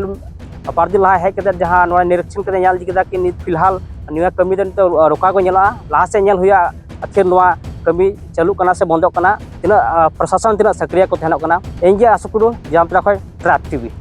ᱵᱟᱨ ᱫᱤᱱ ᱞᱟᱦᱟ ᱦᱮᱡ ᱠᱟᱛᱮ ᱡᱟᱦᱟᱸ ᱱᱚᱣᱟ ᱱᱤᱨᱤᱠᱷᱚᱱ ᱠᱟᱛᱮ ᱧᱮᱞ ᱤᱫᱤ ᱠᱮᱫᱟ ᱠᱤ ᱱᱤᱛ ᱯᱷᱤᱞᱦᱟᱞ ᱱᱤᱭᱟᱹ ᱠᱟᱹᱢᱤ ᱫᱚ ᱱᱤᱛᱚᱜ ᱨᱚᱠᱟ ᱠᱚ ᱧᱮᱞᱚᱜᱼᱟ, ᱞᱟᱦᱟ ᱥᱮᱫ ᱧᱮᱞ ᱦᱩᱭᱩᱜᱼᱟ ᱟᱹᱠᱷᱤᱨ ᱱᱚᱣᱟ ᱠᱟᱹᱢᱤ ᱪᱟᱹᱞᱩᱜ ᱠᱟᱱᱟ ᱥᱮ ᱵᱚᱱᱫᱚᱜ ᱠᱟᱱᱟ, ᱛᱤᱱᱟᱹᱜ ᱯᱨᱚᱥᱟᱥᱚᱱ ᱛᱤᱱᱟᱹᱜ ᱥᱟᱠᱨᱤᱭᱟ ᱠᱚ ᱛᱟᱦᱮᱱᱚᱜ ᱠᱟᱱᱟ᱾ ᱤᱧ ᱜᱮ ᱟᱥᱩᱠᱩᱰᱩ, ᱡᱟᱢᱛᱟᱲᱟ ᱠᱷᱚᱱ ᱴᱨᱟᱠ ᱴᱤᱵᱷᱤ᱾